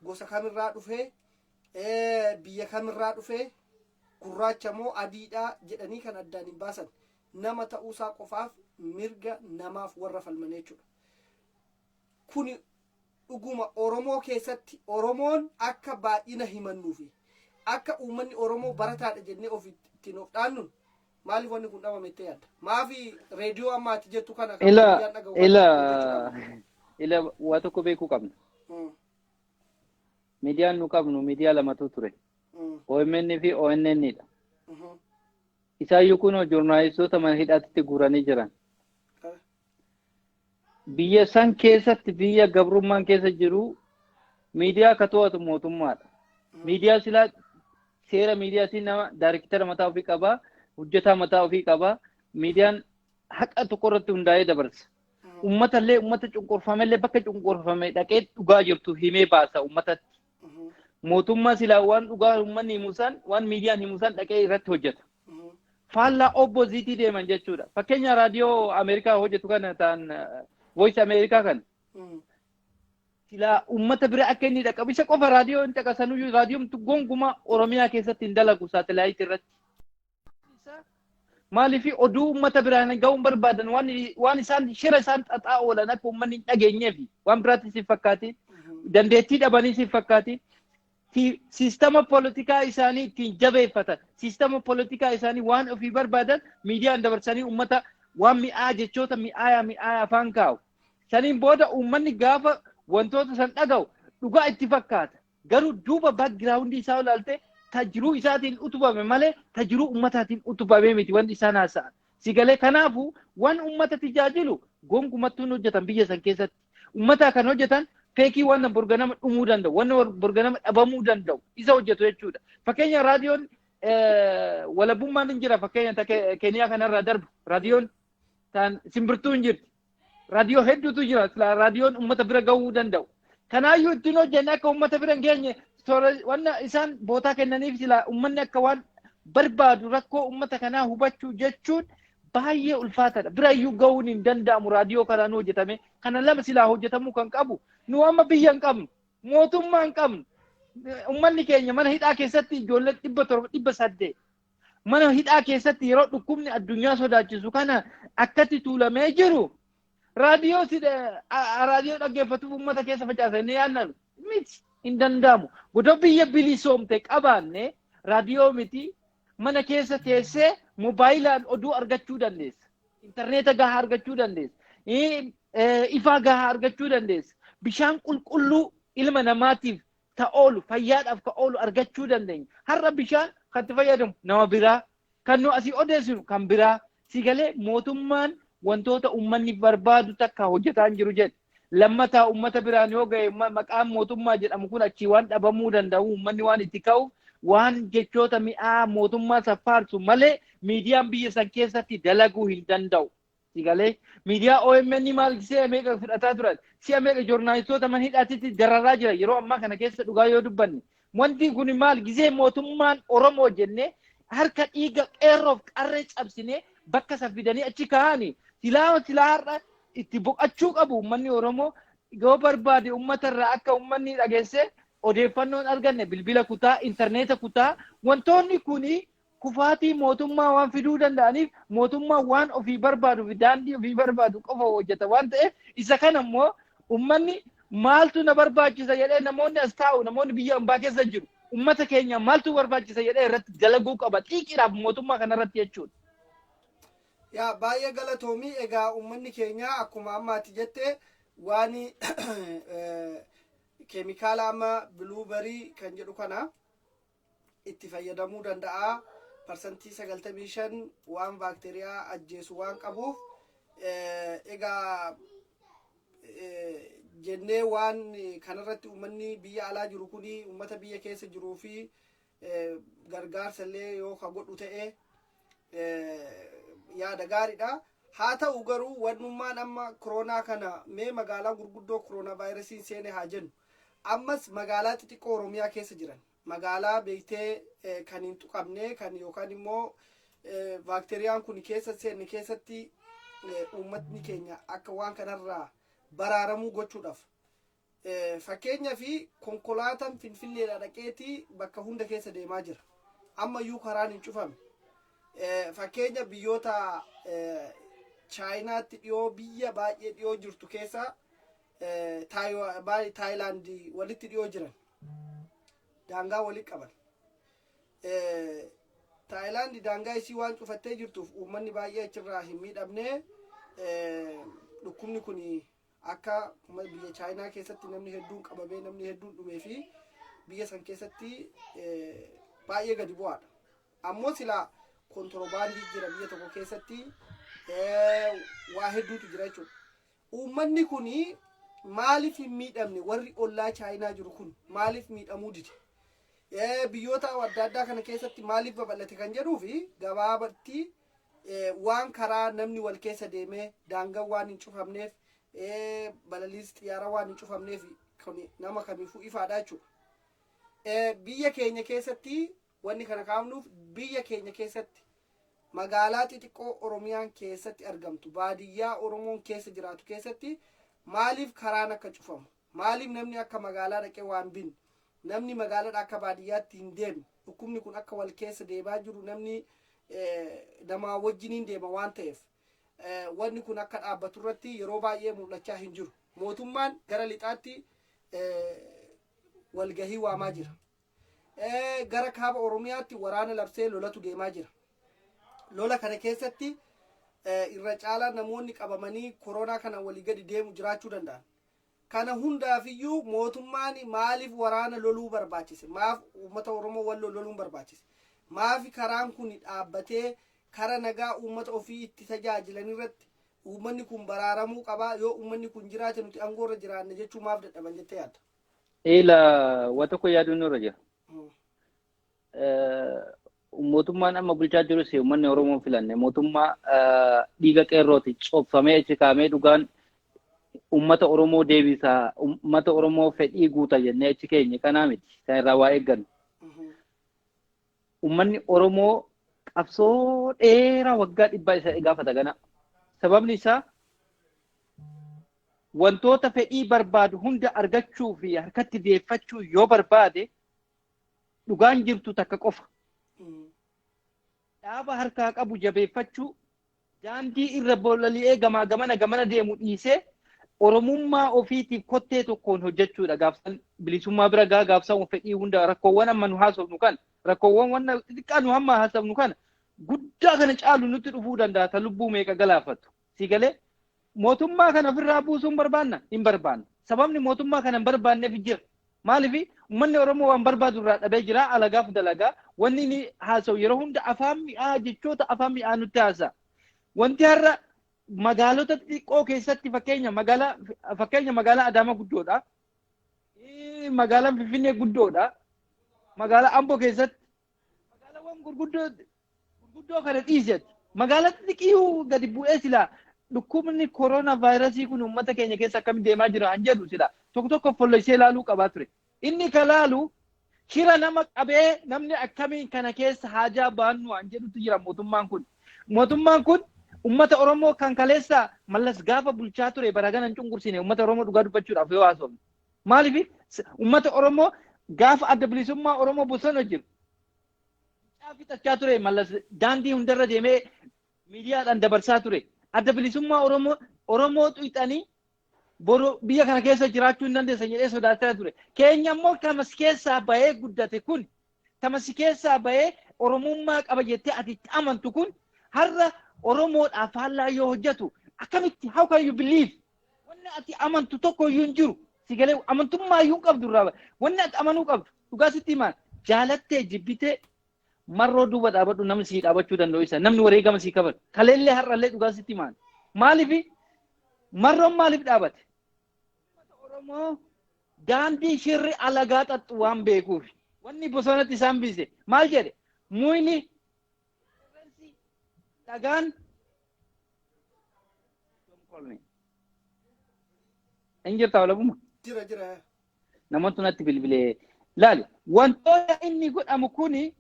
gosa kamirraa dhufee, biyya kamirraa dhufee, gurraacha moo adiidha jedhanii kan addaan hin baasan, nama ta'uusaa qofaaf mirga namaaf warra falman jechuudha. Kuni dhuguma Oromoo keessatti Oromoon akka baay'ina himannuufi akka uummanni Oromoo barataadha jennee of ittiin of dhaannuun maaliif wanni kun dhabame itti yaadda? Maafi reediyoo amma ati jettu kana kan Ila miidiyaan dhaga'u kana ila hojjechuu qabna? Ila, waa tokko beekuu qabna. Miidiyaan nu qabnu miidiyaa lamatu ture. OMN fi ONN dha. Isaayyuu kun joornaalistoota mana hidhaatti guuranii jiran. Biyya san keessatti, biyya gabrummaan keessa jiru, miidiyaa akka to'atu mootummaadha. Miidiyaa silaa seera miidiyaa nama daariktara mataa ofii qabaa, hojjetaa mataa ofii qabaa. Miidiyaan haqa tokko irratti hundaa'ee dabarsa. Uummata illee, uummata cunqurfame illee, bakka cunqurfame dhaqee dhugaa jirtu himee baasa uummatatti. Mootummaa silaa waan dhugaa uummanni himu san, waan miidiyaan himu san dhaqee irratti hojjeta. Faallaa opposite deeman jechuudha. Fakkeenya raadiyoo Ameerikaa hojjetu kana ta'an, Voice Ameerikaa kana. Silaa uummata bira akka inni dhaqqabu isa qofa raadiyoo hin caqasanuyyuu, raadiyoon gonkumaa Oromiyaa keessatti hin dalagu saatalaayitii irratti. Maaliif oduu uummata biraan ga'uun barbaadan? Waan isaan shira isaan xaxaa oolan akka uummanni hin dhageenyeef waan biraatti si fakkaati. Dandeettii dhabanii si fakkaati. Siistama poolitikaa isaanii ittiin jabeeffatan. Siistama poolitikaa isaanii waan ofii barbaadan miidiyaan dabarsanii uummata waan mi'aa, jechoota mi'aayaa mi'aayaa afaan kaa'u. Saniin booda uummanni gaafa wantoota san dhaga'u dhugaa itti fakkaata. Garuu duuba background isaa ilaalte, tajiruu isaatiin utubame malee tajiruu uummataatiin utubame miti wanti isaan haasa'an. Sigalee kanaafuu waan uummata tajaajilu gonkumattuu hin hojjetan biyya san keessatti. Uummata kan hojjetan fake waan borganama dhumuu danda'u, waan borganama dhabamuu danda'u isa hojjetu jechuudha. Fakkeenya raadiyoon walabummaan hin jira, fakkeenya Keeniyaa kanarraa darbu raadiyoon taan simbirtuu hin jirti. Raadiyoo hedduutu jira raadiyoon uummata bira gahuu danda'u. Kanaayyuu ittiin hojjenne akka uummata bira hin geenye wanna isaan bootaa kennaniif, sila uummanni akka waan barbaadu rakkoo uummata kanaa hubachuu jechuun baay'ee ulfaataadha. Birayyuu gahuun hin danda'amu raadiyoo kanaan hojjetame. Kana lama silaa hojjetamuu kan qabu. Nu amma biyya hin qabnu. Mootummaa hin qabnu. Uummanni keenya mana hidhaa keessatti ijoollee 700, 800 mana hidhaa keessatti yeroo dhukkubni addunyaa sodaachisu kana akkatti tuulamee jiru, raadiyoo raadiyoo dhaggeeffatuuf uummata keessa facaasanii yaadnan miti, hin danda'amu. Godoo biyya bilisoomte qabaanne raadiyoo miti, mana keessa teessee moobaayilaan oduu argachuu dandeessa. Intarneeta gahaa argachuu dandeessa. Ifaa gahaa argachuu dandeessa. Bishaan qulqulluu ilma namaatiif ta oolu, fayyaadhaaf ka oolu argachuu dandeenya. Har'a bishaan kan itti fayyadamu nama biraa, kan nu asii odeessinu kan biraa. Si galee, mootummaan wantoota uummanni barbaadu takka hojjetaa hin jiru jedhe. Lammataa uummata biraan yoo ga'e maqaan mootummaa jedhamu kun achii waan dhabamuu danda'u, uummanni waan itti ka'u, waan jechoota mi'aa mootummaa saffaarsu malee miidiyaan biyya san keessatti dalaguu hin danda'u. Si galee, miidiyaa OMN maal si'a meeqa fudhataa turan, si'a meeqa joornaalistoota mana hidhaatitti dararaa jira yeroo ammaa kana keessa, dhugaa yoo dubbanne. Wanti kun maal gizee mootummaan Oromoo jennee harka dhiiga qeerroof qarree cabsinee bakka san fidanii achi kaa'anii, silaa silaa har'a itti boqachuu qabu uummanni Oromoo. Yoo barbaade uummata irraa akka uummanni dhageesse odeeffannoon arganne, bilbila kutaa, intarneeta kutaa, wantoonni kuni kufaatii mootummaa waan fiduu danda'aniif, mootummaa waan ofii barbaadu fi daandii ofii barbaadu qofa hojjeta waan ta'eef, isa kana immoo uummanni maaltu na barbaachisa jedhee, namoonni as taa'u, namoonni biyya ambaa keessa jiru, uummata keenya maaltu barbaachisa jedhee irratti dalaguu qaba xiiqiidhaaf mootummaa kanarratti jechuudha. Yaa, baay'ee galatoomii. Egaa uummanni keenya akkuma ammaati jette, waan keemikaala amma blueberry kan jedhu kana itti fayyadamuu danda'a. 95% waan baakteeriyaa ajjeesu waan qabuuf, egaa jennee waan kanarratti uummanni biyya alaa jiru kuni uummata biyya keessa jiruu fi gargaarsa illee yoo ka godhu ta'e yaada gaariidha. Haa ta'u garuu, wannummaan amma koronaa kana mee magaalaa gurguddoo koronaa vaayirasiin seene haa jennu, ammas magaalaa xixiqqoo Oromiyaa keessa jiran, magaalaa beektee kan hin tuqamne, kan yookaan immoo baakteeriyaan kun keessa seenne keessatti uummatni keenya akka waan kanarraa baraaramuu gochuudhaaf, fakkeenya fi konkolaataan Finfinneedha dhaqeetii bakka hunda keessa deemaa jira. Ammayyuu karaan hin cufamne. Fakkeenya biyyoota Chaayinaatti dhiyoo, biyya baay'ee dhiyoo jirtu keessa Taayilaandii walitti dhiyoo jiran, daangaa walitti qaban. Taayilaandi daangaa isii waan cufattee jirtuuf uummanni baay'ee achirraa hin miidhamne. Dhukkubni kun akka biyya Chaayinaa keessatti namni hedduun qabamee, namni hedduun dhumee fi biyya san keessatti baay'ee gadi bu'aadha. Ammoo silaa kontirobaandii jira, biyya tokko keessatti waa hedduutu jira jechuudha. Uummanni kun maaliif hin miidhamne? Warri ollaa Chaayinaa jiru kun maaliif miidhamuu dide? Biyyoota adda addaa kana keessatti maaliif babal'ate kan jedhuu fi gabaabatti waan karaa namni wal keessa deemee daangaan waan hin cufamneef, balaliis xiyyaara waan hin cufamneef, kun nama kamiifuu ifaadha jechuudha. Biyya keenya keessatti wanni kana kaafnuuf, biyya keenya keessatti magaalaa xixiqqoo Oromiyaan keessatti argamtu, baadiyyaa Oromoon keessa jiraatu keessatti maaliif karaan akka cufamu, maaliif namni akka magaalaa dhaqee waan binne, namni magaalaadha akka baadiyyaatti hin deemne, dhukkubni kun akka wal keessa deemaa jiru, namni namaa wajjiniin deema waan ta'eef, wanni kun akka dhaabbatu irratti yeroo baay'ee mul'achaa hin jiru. Mootummaan gara lixaatti walgahii waamaa jira. Gara kaaba Oromiyaatti waraana labsee lolatu deemaa jira. Lola kana keessatti irra caalaa namoonni qabamanii koronaa kana walii gadi deemu jiraachuu danda'an. Kana hundaafiyyuu mootummaan maaliif waraana loluu barbaachise? Maaf uummata Oromoo walloo loluun barbaachise? Maaf karaan kun dhaabbatee kara nagaa uummata ofii itti tajaajilan irratti uummanni kun baraaramuu qabaa, yoo uummanni kun jiraate nuti aangoorra jiraanne jechuu maaf dadhaban jettee yaadda? Ila waa tokko yaaduun nurra jira. Mootummaan amma bulchaa jirus uummanni Oromoo filanne, mootummaa dhiiga qeerrooti cobfamee achi kaa'amee, dhugaan uummata Oromoo deebisaa, uummata Oromoo fedhii guuta jennee achi keenye kanaa miti kan irraa waa eeggannu. Uummanni Oromoo qabsoo dheeraa waggaa 100 isa gaafata gana. Sababni isaa wantoota fedhii barbaadu hunda argachuu fi harkatti deeffachuu yoo barbaade, dhugaan jirtu takka qofa. Dhaaba harkaa qabu jabeeffachuu, daandii irra bololi'ee gamaa gamana gamana deemu dhiisee Oromummaa ofiitiif kottee tokkoon hojjechuudha. Gaafsan bilisummaa bira gaa, gaafsan fedhii hunda, rakkoowwan amma nu haasofnu kana, rakkoowwan wanna xixiqqaa nu hamma haasofnu kana guddaa kana caalu nutti dhufuu danda'a, ta lubbuu meeqa galaafatu. Si galee, mootummaa kana ofirraa buusuun barbaanna hin barbaanna. Sababni mootummaa kana hin barbaanneef jira. Maaliif? Uummanni Oromoo waan barbaadu irraa dhabee jira, alagaaf dalagaa. Wanni inni haasa'u yeroo hunda afaan mi'aa, jechoota afaan mi'aa nutti haasa'a. Wanti har'a magaalota xixiqqoo keessatti, fakkeenya magaalaa Adaamaa guddoodha. Magaalaan Finfinnee guddoodha. Magaalaa Amboo keessatti, magaalaawwan gurguddoo gurguddoo kana dhiisetti, magaalaa xixiqqii gadi bu'ee silaa dhukkubni koronaa vaayirasii kun uummata keenya keessa akkamitti deemaa jira han jedhu sila tokko tokko folloysee ilaaluu qabaa ture. Inni ka laalu shira nama qabee namni akkamiin kana keessa haajaa baannu han jedhutu jira mootummaan kun. Mootummaan kun uummata Oromoo kan kaleessa Mallas gaafa bulchaa ture bara kana hin cunqursine uummata Oromoo, dhugaa dubbachuudhaaf yoo haasofne. Maaliif? Uummata Oromoo gaafa Adda Bilisummaa Oromoo bosona jiru fixachaa ture, Mallas daandii hundarra deemee miidiyaadhaan dabarsaa ture. Adda Bilisummaa Oromoo Oromoo xuyxanii boru biyya kana keessa jiraachuu hin dandeessan jedhee sodaachaa ture. Keenya immoo kamas keessaa bahee guddate kun, tamasi keessaa bahee Oromummaa qaba jettee ati itti amantu kun har'a Oromoodhaaf faallaa yoo hojjetu akkamitti, how can you believe? Wanni ati amantu tokko iyyuu hin jiru. Si galee, amantummaa iyyuu hin qabdu irraa. Wanni ati amanuu qabdu, dhugaa sitti himaan, jaalattee jibbitee Marroo duuba dhaabadhu, namni sii dhaabachuu danda'u isa, namni wareegama sii kafalu kaleellee har'allee, dhugaa sitti himaan. Maaliif Marroon maaliif dhaabate? Oromoo daandii shirri alagaa xaxxu waan beekuuf wanni bosonatti isaan biise maal jedhe? Muyni, dhagaan. Call me. Hin jirta walabuma. Jira, jira. Namoonni natti bilbilee laali, wantoota inni godhamu kuni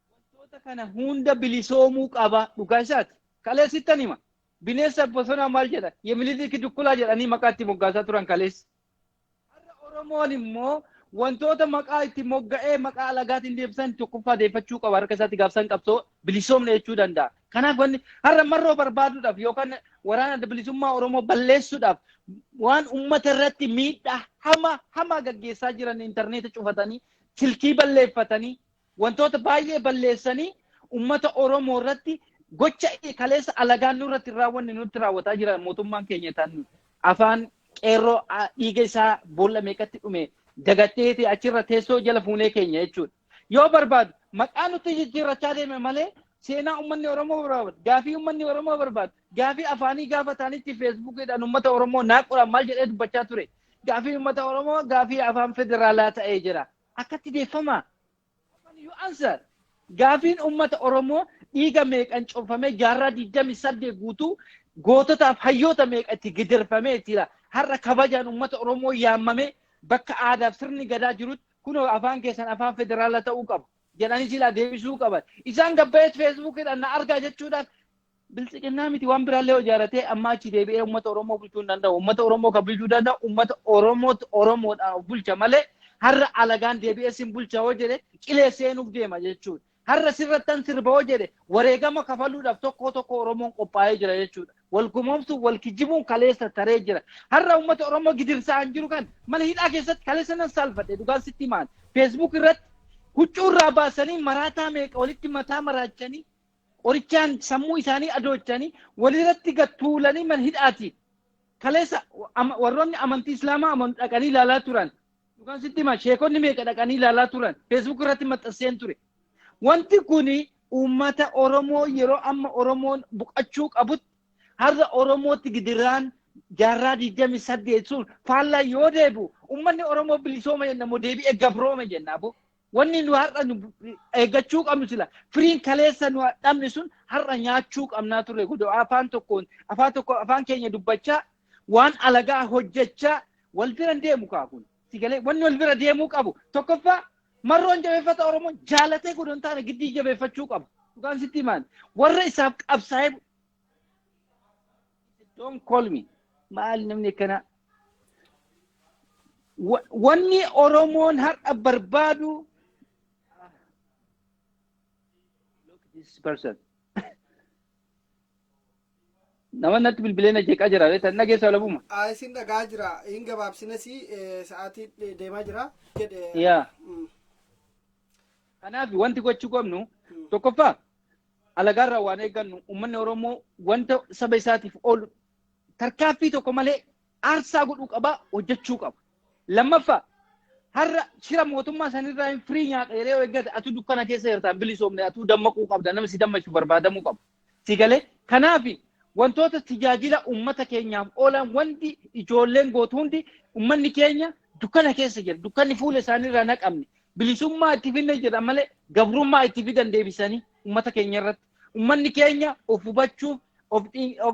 wantoota kana hunda bilisoomuu qaba, dhugaa isaati. Kaleessittan hima. Bineensa bosonaa maal jedha? Yemiliiki dukkulaa jedhanii maqaa itti moggaasaa turan kaleessa. Har'a Oromoon immoo wantoota maqaa itti mogga'ee maqaa alagaatiin deebisan tokkoffaa deeffachuu qaba, harka isaatti gaafsan qabsoo bilisoomne jechuu danda'a. Kanaaf wanni har'a marroo barbaaduudhaaf yookaan waraana bilisummaa Oromoo balleessuudhaaf waan uummata irratti miidhaa hama hamaa gaggeessaa jiran, intarneeta cufatanii, silkii balleeffatanii, wantoota baay'ee balleessanii, uummata Oromoo irratti gocha kaleessa alagaan nurratti raawwanne nutti raawwataa jira. Mootummaan keenya tan afaan qeerroo dhiiga isaa boolla meeqatti dhume dagatteeti achirra teessoo jala fuunee keenya jechuudha. Yoo barbaadu maqaa nutti jijjiirrachaa deeme malee seenaa uummanni Oromoo barbaadu, gaafii uummanni Oromoo barbaadu, gaafii afaanii gaafa ta'anitti Feesbuukiidhaan uummata Oromoo naaquudhaan maal jedhee dubbachaa ture? Gaafii uummata Oromoo gaafii afaan federaalaa ta'ee jira. Akkatti deeffamaa. You answer. Gaafiin uummata Oromoo dhiiga meeqan coofamee, jaarraa 28 guutuu goototaaf hayyoota meeqa itti gidirfamee jira. Har'a kabajaan uummata Oromoo yaammamee bakka aadaaf sirni gadaa jirutti kunoo afaan keessan afaan federaalaa ta'uu qaba jedhanii silaa deebisuu qaban. Isaan gabbaa'eet Feesbuukiidhaan na argaa jechuudhaan biltsiqinnaa miti, waan biraallee ijaaratee amma achi deebi'ee uummata Oromoo bulchuu hin danda'u. Uummata Oromoo kan bulchuu danda'u uummata Oromootu Oromoodhaan of bulcha malee har'a alagaan deebi'ee sin bulcha hoo jedhe qilee seenuuf deema jechuudha. Har'a sirrattan sirba hoo jedhe wareegama kafaluudhaaf tokko tokko Oromoon qophaa'ee jira jechuudha. Wal gumoomsuun, wal kijibuun kaleessa taree jira. Har'a uummata Oromoo gidirsaa hin jiru kan mana hidhaa keessatti kaleessa nan saalfadhe, dhugaan sitti himaan. Feesbuuk irratti huccuu irraa baasanii maraataa meeqa walitti mataa maraachanii, qorichaan sammuu isaanii adoochanii, walirratti gattuulanii mana hidhaati. Kaleessa warroonni amantii Islaamaa amanu dhaqanii ilaalaa turan. Dhugaan sitti himaa, sheekonni meeqa dhaqanii ilaalaa turan. Feesbuuk irratti maxxanseen ture. Wanti kuni uummata Oromoo yeroo amma Oromoon buqachuu qabutti har'a Oromootti gidiraan jaarraa 28 sun faallaa yoo deebi'u, uummanni Oromoo bilisooma jenna moo deebi'ee gabroome jenna abo? Wanni nu har'a nu eeggachuu qabnu sila firiin kaleessa nu dhabne sun har'a nyaachuu qabnaa turre. Godoo afaan tokkoon, afaan tokko, afaan keenya dubbachaa waan alagaa hojjechaa wal bira deemu kaakun. Sigalee wanni wal bira deemuu qabu tokkoffaa marroon jabeeffata, Oromoon jaalatee godhon taane giddii jabeeffachuu qaba. Dhugaan sitti himaan, warra isaaf qabsaa'ee. Don't call me. Maal namni akkana? Wanni Oromoon har'a barbaadu, look at this person. Nama natti bilbilee na jeeqaa jira. Tan dhageessa walabuma. Isin dhagaa jira. Hin gabaabsinas, sa'aatii deemaa jira. Jedhe. Yaa. Kanaaf wanti gochuu qabnu tokkoffaa alagaarraa waan eeggannu, uummanni Oromoo wanta saba isaatiif oolu tarkaaffii tokko malee aarsaa godhuu qaba, hojjechuu qaba. Lammaffaa, har'a shira mootummaa sanirraa hin firii nyaata yeroo eeggate, atu dukkana keessa jirta, hin bilisoomne, atuu dammaquu qabda, nama si dammaqsu barbaadamuu qaba. Si galee? Kanaaf wantoota tajaajila uummata keenyaaf oolan wanti ijoolleen gootu hundi, uummanni keenya dukkana keessa jira. Dukkanni fuula isaaniirraa naqamne. Bilisummaa itti finne jedha malee gabrummaa itti fidan deebisanii uummata keenya irratti. Uummanni keenya of hubachuuf, of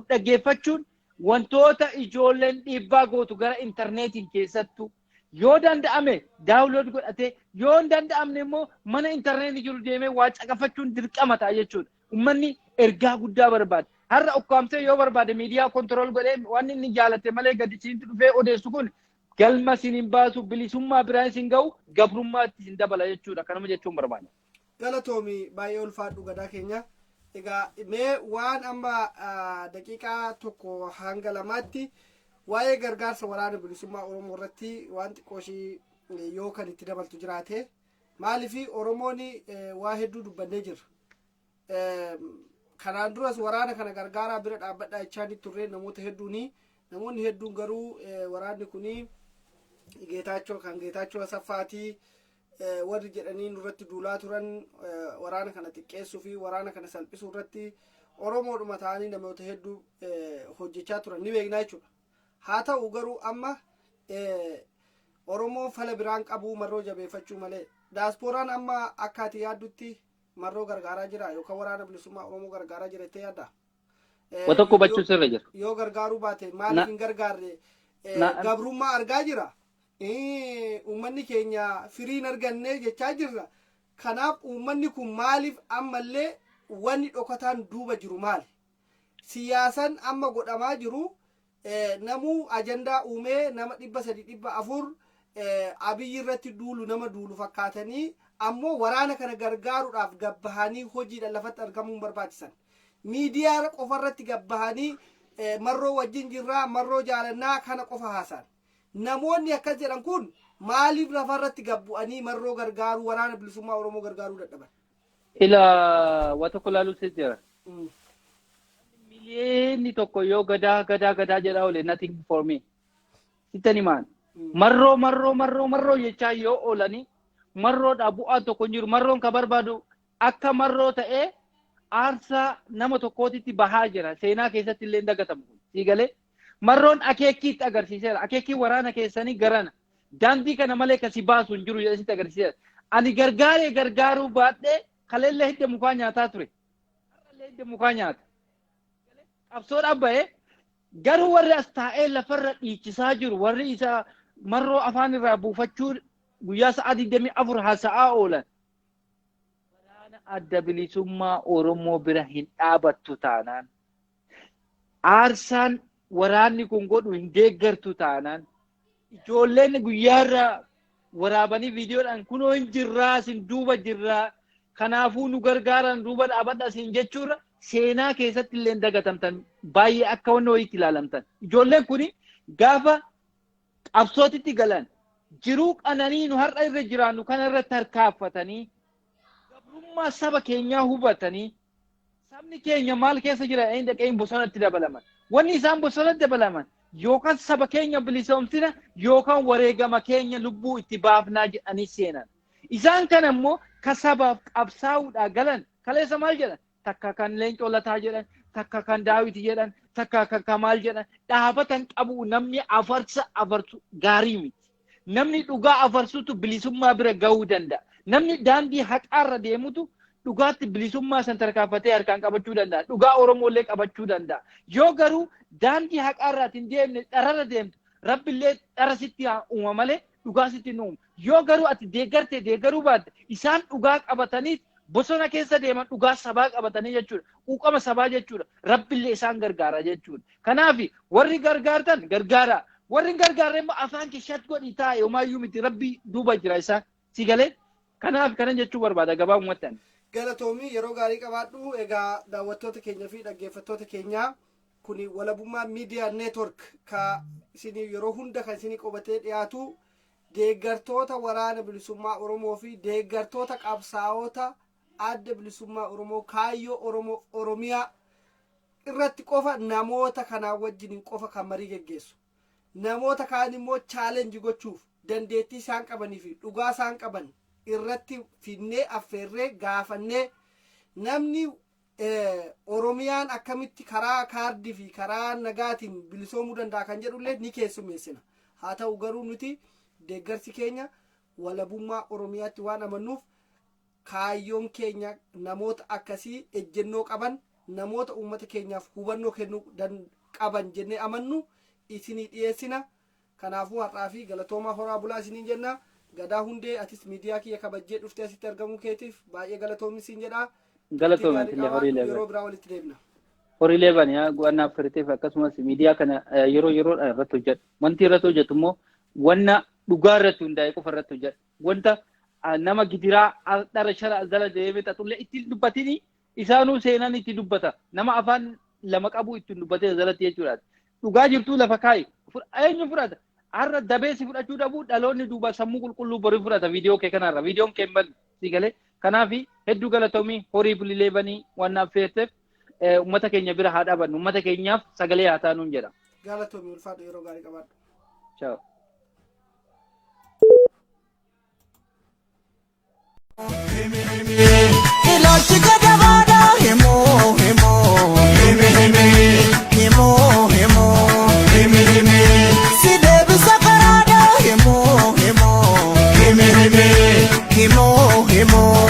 dhaggeeffachuun, wantoota ijoolleen dhiibbaa gootu gara intarneetiin keessattuu yoo danda'ame download godhatee, yoo hin danda'amne immoo mana intarneetii jiru deemee waa caqafachuun dirqama ta'a jechuudha. Uummanni ergaa guddaa barbaada. Har'a ukkaamsee yoo barbaade miidiyaa control godhee waan inni jaalate malee gadi isiinitti dhufee odeessu kun galma isin hin baasu, bilisummaa biraan isin ga'u, gabrummaatti isin dabala jechuudha. Kanuma jechuun barbaada. Galatoomi, baay'ee ulfaadhu gadaa keenya. Egaa mee waan amma daqiiqaa 1 hanga 2tti waa'ee gargaarsa waraana bilisummaa Oromoo irratti waan xiqqoo ishii yoo kan itti dabaltu jiraate. Maaliif Oromoon waa hedduu dubbannee jirra. Kanaan duras waraana kana gargaaraa, bira dhaabbadhaa jechaa turre namoota hedduuni. Namoonni hedduun garuu waraanni kuni Geetaachoo kan Geetaachoo Asaffaatii warri jedhanii nurratti duulaa turan, waraana kana xiqqeessuu fi waraana kana salphisuu irratti Oromoodhuma ta'anii namoota hedduu hojjechaa turan ni beeknaa jechuudha. Haa ta'u garuu amma Oromoon fala biraan qabuu marroo jabeeffachuu malee, daaspooraan amma akka ati yaaddutti marroo gargaaraa jira yookaan waraana bilisummaa Oromoo gargaaraa jira jettee yaadda? Wa tokko hubachuu sirra jira. Yoo gargaaruu baate maaliif hin gargaarre? Gabrummaa argaa jira. Uummanni keenya firii hin arganne jechaa jirra. Kanaaf uummanni kun maaliif ammallee wanni dhokataan duuba jiru maali? Siyaasan amma godhamaa jiru namuu ajandaa uumee nama 300 400 Abiyyi irratti duulu nama duulu fakkaatanii ammoo waraana kana gargaaruudhaaf gabbahanii hojiidhaan lafatti argamuun barbaachisan. Miidiyaa qofa irratti gabbahanii Marroo wajjin jirraa, Marroo jaalannaa kana qofa haasa'an. Namoonni akkas jedhan kun maaliif lafa irratti gabbu'anii Marroo gargaaruu, Waraana Bilisummaa Oromoo gargaaruu dadhaban? Ila wa tokko laaluu si jira. Miliyoonni tokko yoo gadaa gadaa gadaa jedhaa oole, nothing for me. Sittan himaan. Marroo, Marroo, Marroo, Marroo jechaa yoo oolanii Marroodhaa bu'aan tokko hin jiru. Marroon ka barbaadu akka Marroo ta'ee aarsaa nama tokkootitti bahaa jira. Seenaa keessatti illee hin dagatamu kun. Sii galee? Marroon akeekkiitti agarsiiseera. Akeekkii waraana keessanii garana. Daandii kana malee kasi baasu hin jiru jedhee sitti agarsiiseera. Ani gargaaree gargaaruu baadhee kaleellee hidda mukaa nyaataa ture. Har'allee hidda mukaa nyaata. Qabsoodhaan bahee garuu warri as taa'ee lafarra dhiichisaa jiru, warri isa Marroo afaan irraa buufachuu guyyaa sa'aa 24 haasa'aa oolan. Waraana Adda Bilisummaa Oromoo bira hin dhaabattu taanaan, aarsaan waraanni kun godhu hin deeggartu taanaan, ijoolleen guyyaarra waraabanii viidiyoodhaan kunoo hin jirraa, isin duuba jirraa, kanaafuu nu gargaaran, duuba dhaabadha isin jechuurra seenaa keessatti illee dagatamtan, baay'ee akka wanni wayiitti ilaalamtan. Ijoolleen kuni gaafa qabsootitti galan jiruu qananii nu har'a irra jiraannu kana irratti tarkaanfatanii, gabrummaa saba keenyaa hubatanii, sabni keenya maal keessa jira inni dhaqee bosonatti dabalaman. Wanni isaan bosonatti dabalaman yookaan saba keenya bilisoomsina yookaan wareegama keenya lubbuu itti baafnaa jedhanii seenan. Isaan kana immoo ka sabaaf qabsaa'uudhaa galan kaleessa maal jedhan? Takka kan Leencoo Lataa jedhan, takka kan Daawiti jedhan, takka kan Kamaal jedhan. Dhaabatan qabu namni afarsa afarsu gaarii miti. Namni dhugaa afarsutu bilisummaa bira gahuu danda'a. Namni daandii haqaarra deemutu dhugaatti bilisummaa san tarkaanfatee harkaan qabachuu danda'a. Dhugaa Oromooillee qabachuu danda'a. Yoo garuu daandii haqaarraati hin deemne, dhararra deemtu, Rabbillee dhara sitti haa uuma malee dhugaa sitti hin uumu. Yoo garuu ati deeggarte deeggaruu baatte, isaan dhugaa qabatanii bosona keessa deeman, dhugaa sabaa qabatanii jechuudha. Quuqama sabaa jechuudha. Rabbillee isaan gargaara jechuudha. Kanaaf warri gargaartan gargaara. Warri hin gargaarre immoo afaan kee shat godhii taa'e, homaayyuu miti, Rabbi duuba jira isaan. Si galee? Kanaaf kanan jechuu barbaada gabaabumatti ani. Galatoomii, yeroo gaarii qabaadhu. Egaa daawwattoota keenya fi dhaggeeffattoota keenyaa, kuni Walabummaa Miidiyaa Network ka isinii yeroo hunda kan isinii qabatee dhiyaatu deeggartoota Waraana Bilisummaa Oromoo fi deeggartoota qabsaa'ota Adda Bilisummaa Oromoo kaayyoo Oromoo Oromiyaa irratti qofa, namoota kanaa wajjiniin qofa kan marii geggeessu. Namoota kaan immoo challenge gochuuf dandeettii isaan qabanii fi dhugaa isaan qaban irratti finnee affeerree gaafannee, namni Oromiyaan akkamitti karaa kaardii fi karaa nagaatiin bilisoomuu danda'a kan jedhullee ni keessummeessina. Haa ta'u garuu nuti deeggarsi keenya walabummaa Oromiyaatti waan amannuuf, kaayyoon keenya namoota akkasii ejjennoo qaban, namoota uummata keenyaaf hubannoo kennuu qaban jennee amannu isinii dhiyeessina. Kanaafuu har'aa fi galatoomaa, horaa bulaa isiniin jenna. Gadaa Hundee, atis miidiyaa kiyya kabajjee dhuftee asitti argamuu keetiif baay'ee galatoomi siin jedha. Galatoomi atillee, horii leeban. Yeroo biraa walitti deebina. Horii leeban yaa go'annaa firiteef akkasumas miidiyaa kana yeroo yeroodhaan irratti hojjedhu. Wanti irratti hojjetu immoo wanna dhugaa irratti hundaa'e qofa irratti hojjedhu. Wanta nama gidiraa dhara shara jala deemee xaxullee ittiin dubbatini, isaanuu seenan itti dubbata. Nama afaan lama qabu ittiin dubbatee jalatti jechuudha. Dhugaa jirtuu lafa kaayi. Eenyu fudhata? Har'a dabeessi fudhachuu dhabuu, dhaloonni duuba sammuu qulqulluu borii fudhata viidiyoo kee kanarra. Viidiyoon kee hin badne si galee. Kanaaf hedduu galatoomii, horii bulilee banii waan naaf feeteef, uummata keenya bira haa dhaabannu. Uummata keenyaaf sagalee haa taanuun jedha. Galatoomii, ulfaadhu, yeroo gaarii qabaadhu. Ciao. Ilaalchi gadabaadha himoo himoo himoo himoo si deebisa karaadha himoo himoo himoo himoo.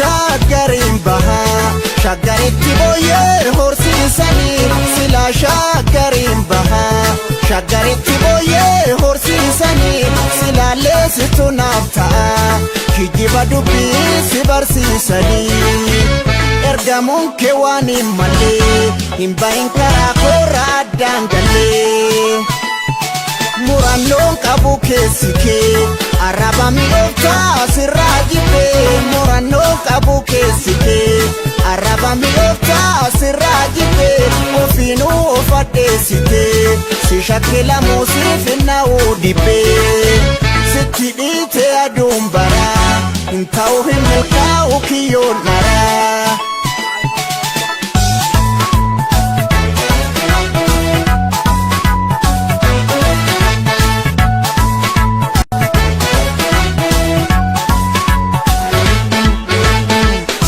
Shaggariin bahaa shaggaritti booyyee horsiisanii, silaa shaggariin bahaa shaggaritti booyyee horsiisanii, silaallee situ naaf ta'a kijiba dubbii si barsiisanii. Ergamuun kee waan hin mallee, hin bahin karaa koorra addaan gallee. Murannoon qabu keessi kee arraba mi'ooftaa sirraa jibbee. Murannoon qabu keessi kee arraba mi'ooftaa sirraa jibbee. Ofiinuu of addeessitee si shakkilamuu siif hinna'uu dibbee. Sitti dhiite aduun baraa, hin ta'u, hin milkaa'u kiyyoon dharaa.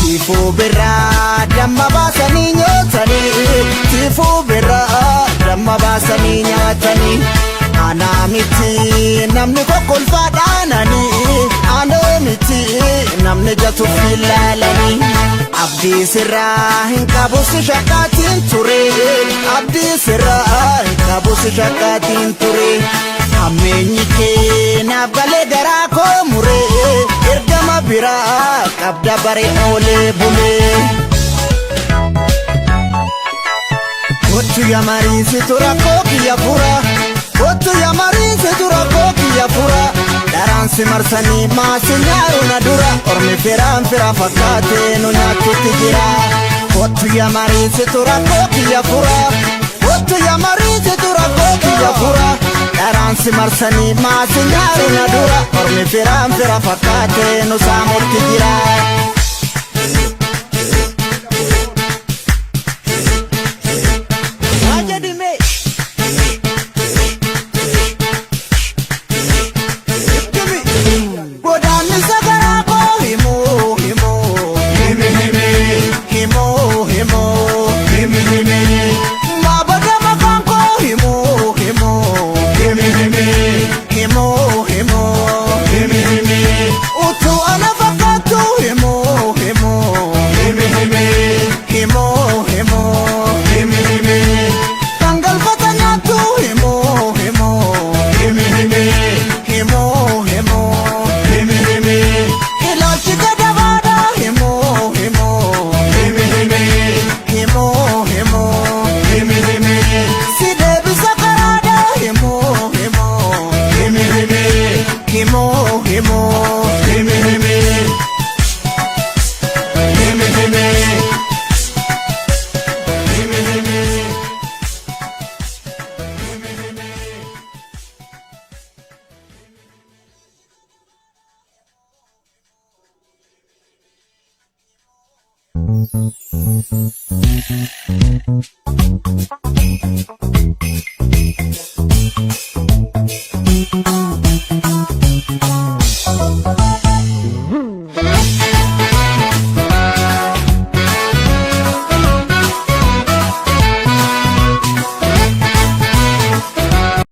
Tiifuu birraa damma baasanii nyaatanii, tiifuu birraa damma baasanii nyaatanii. Anaa miti namni kokkolfaadhaananii, anoo miti namni jatuuf ilaalanii. Abdii sirraa hin qabu, si shakkaatiin ture, abdii sirraa hin qabu, si shakkaatiin ture. Hammeenyi kee naaf galee garaa koo muree, ergama biraa qabda bare oolee bulee. Kottu ya mariisitu rakkoo kiyya fura. Kottu ya mariisitu rakkoo kiyya fura. Dharaan si marsanii maasi nyaaru na dura. Ormi firaan fira fakkaatee nu nyaachutti jira. Kottu ya mariisitu rakkoo kiyya fura. Kottu ya mariisitu rakkoo kiyya fura. Dharaan si marsanii maasi nyaaru na dura. Ormi firaan fira fakkaatee nu saamutti jira. Waa jedhime. Godaannisa garaa koo himuu himuu, himuu himuu, maabada maqaan koo himuu himuu, himuu himuu, utuu ana fakkaattu himuu himuu, himuu himuu, kan galfata nyaattu himuu himuu, himuu himuu, ilaalchi gadabaadha himuu himuu, himuu himuu, si deebisa karaadha himuu himuu, himuu himuu.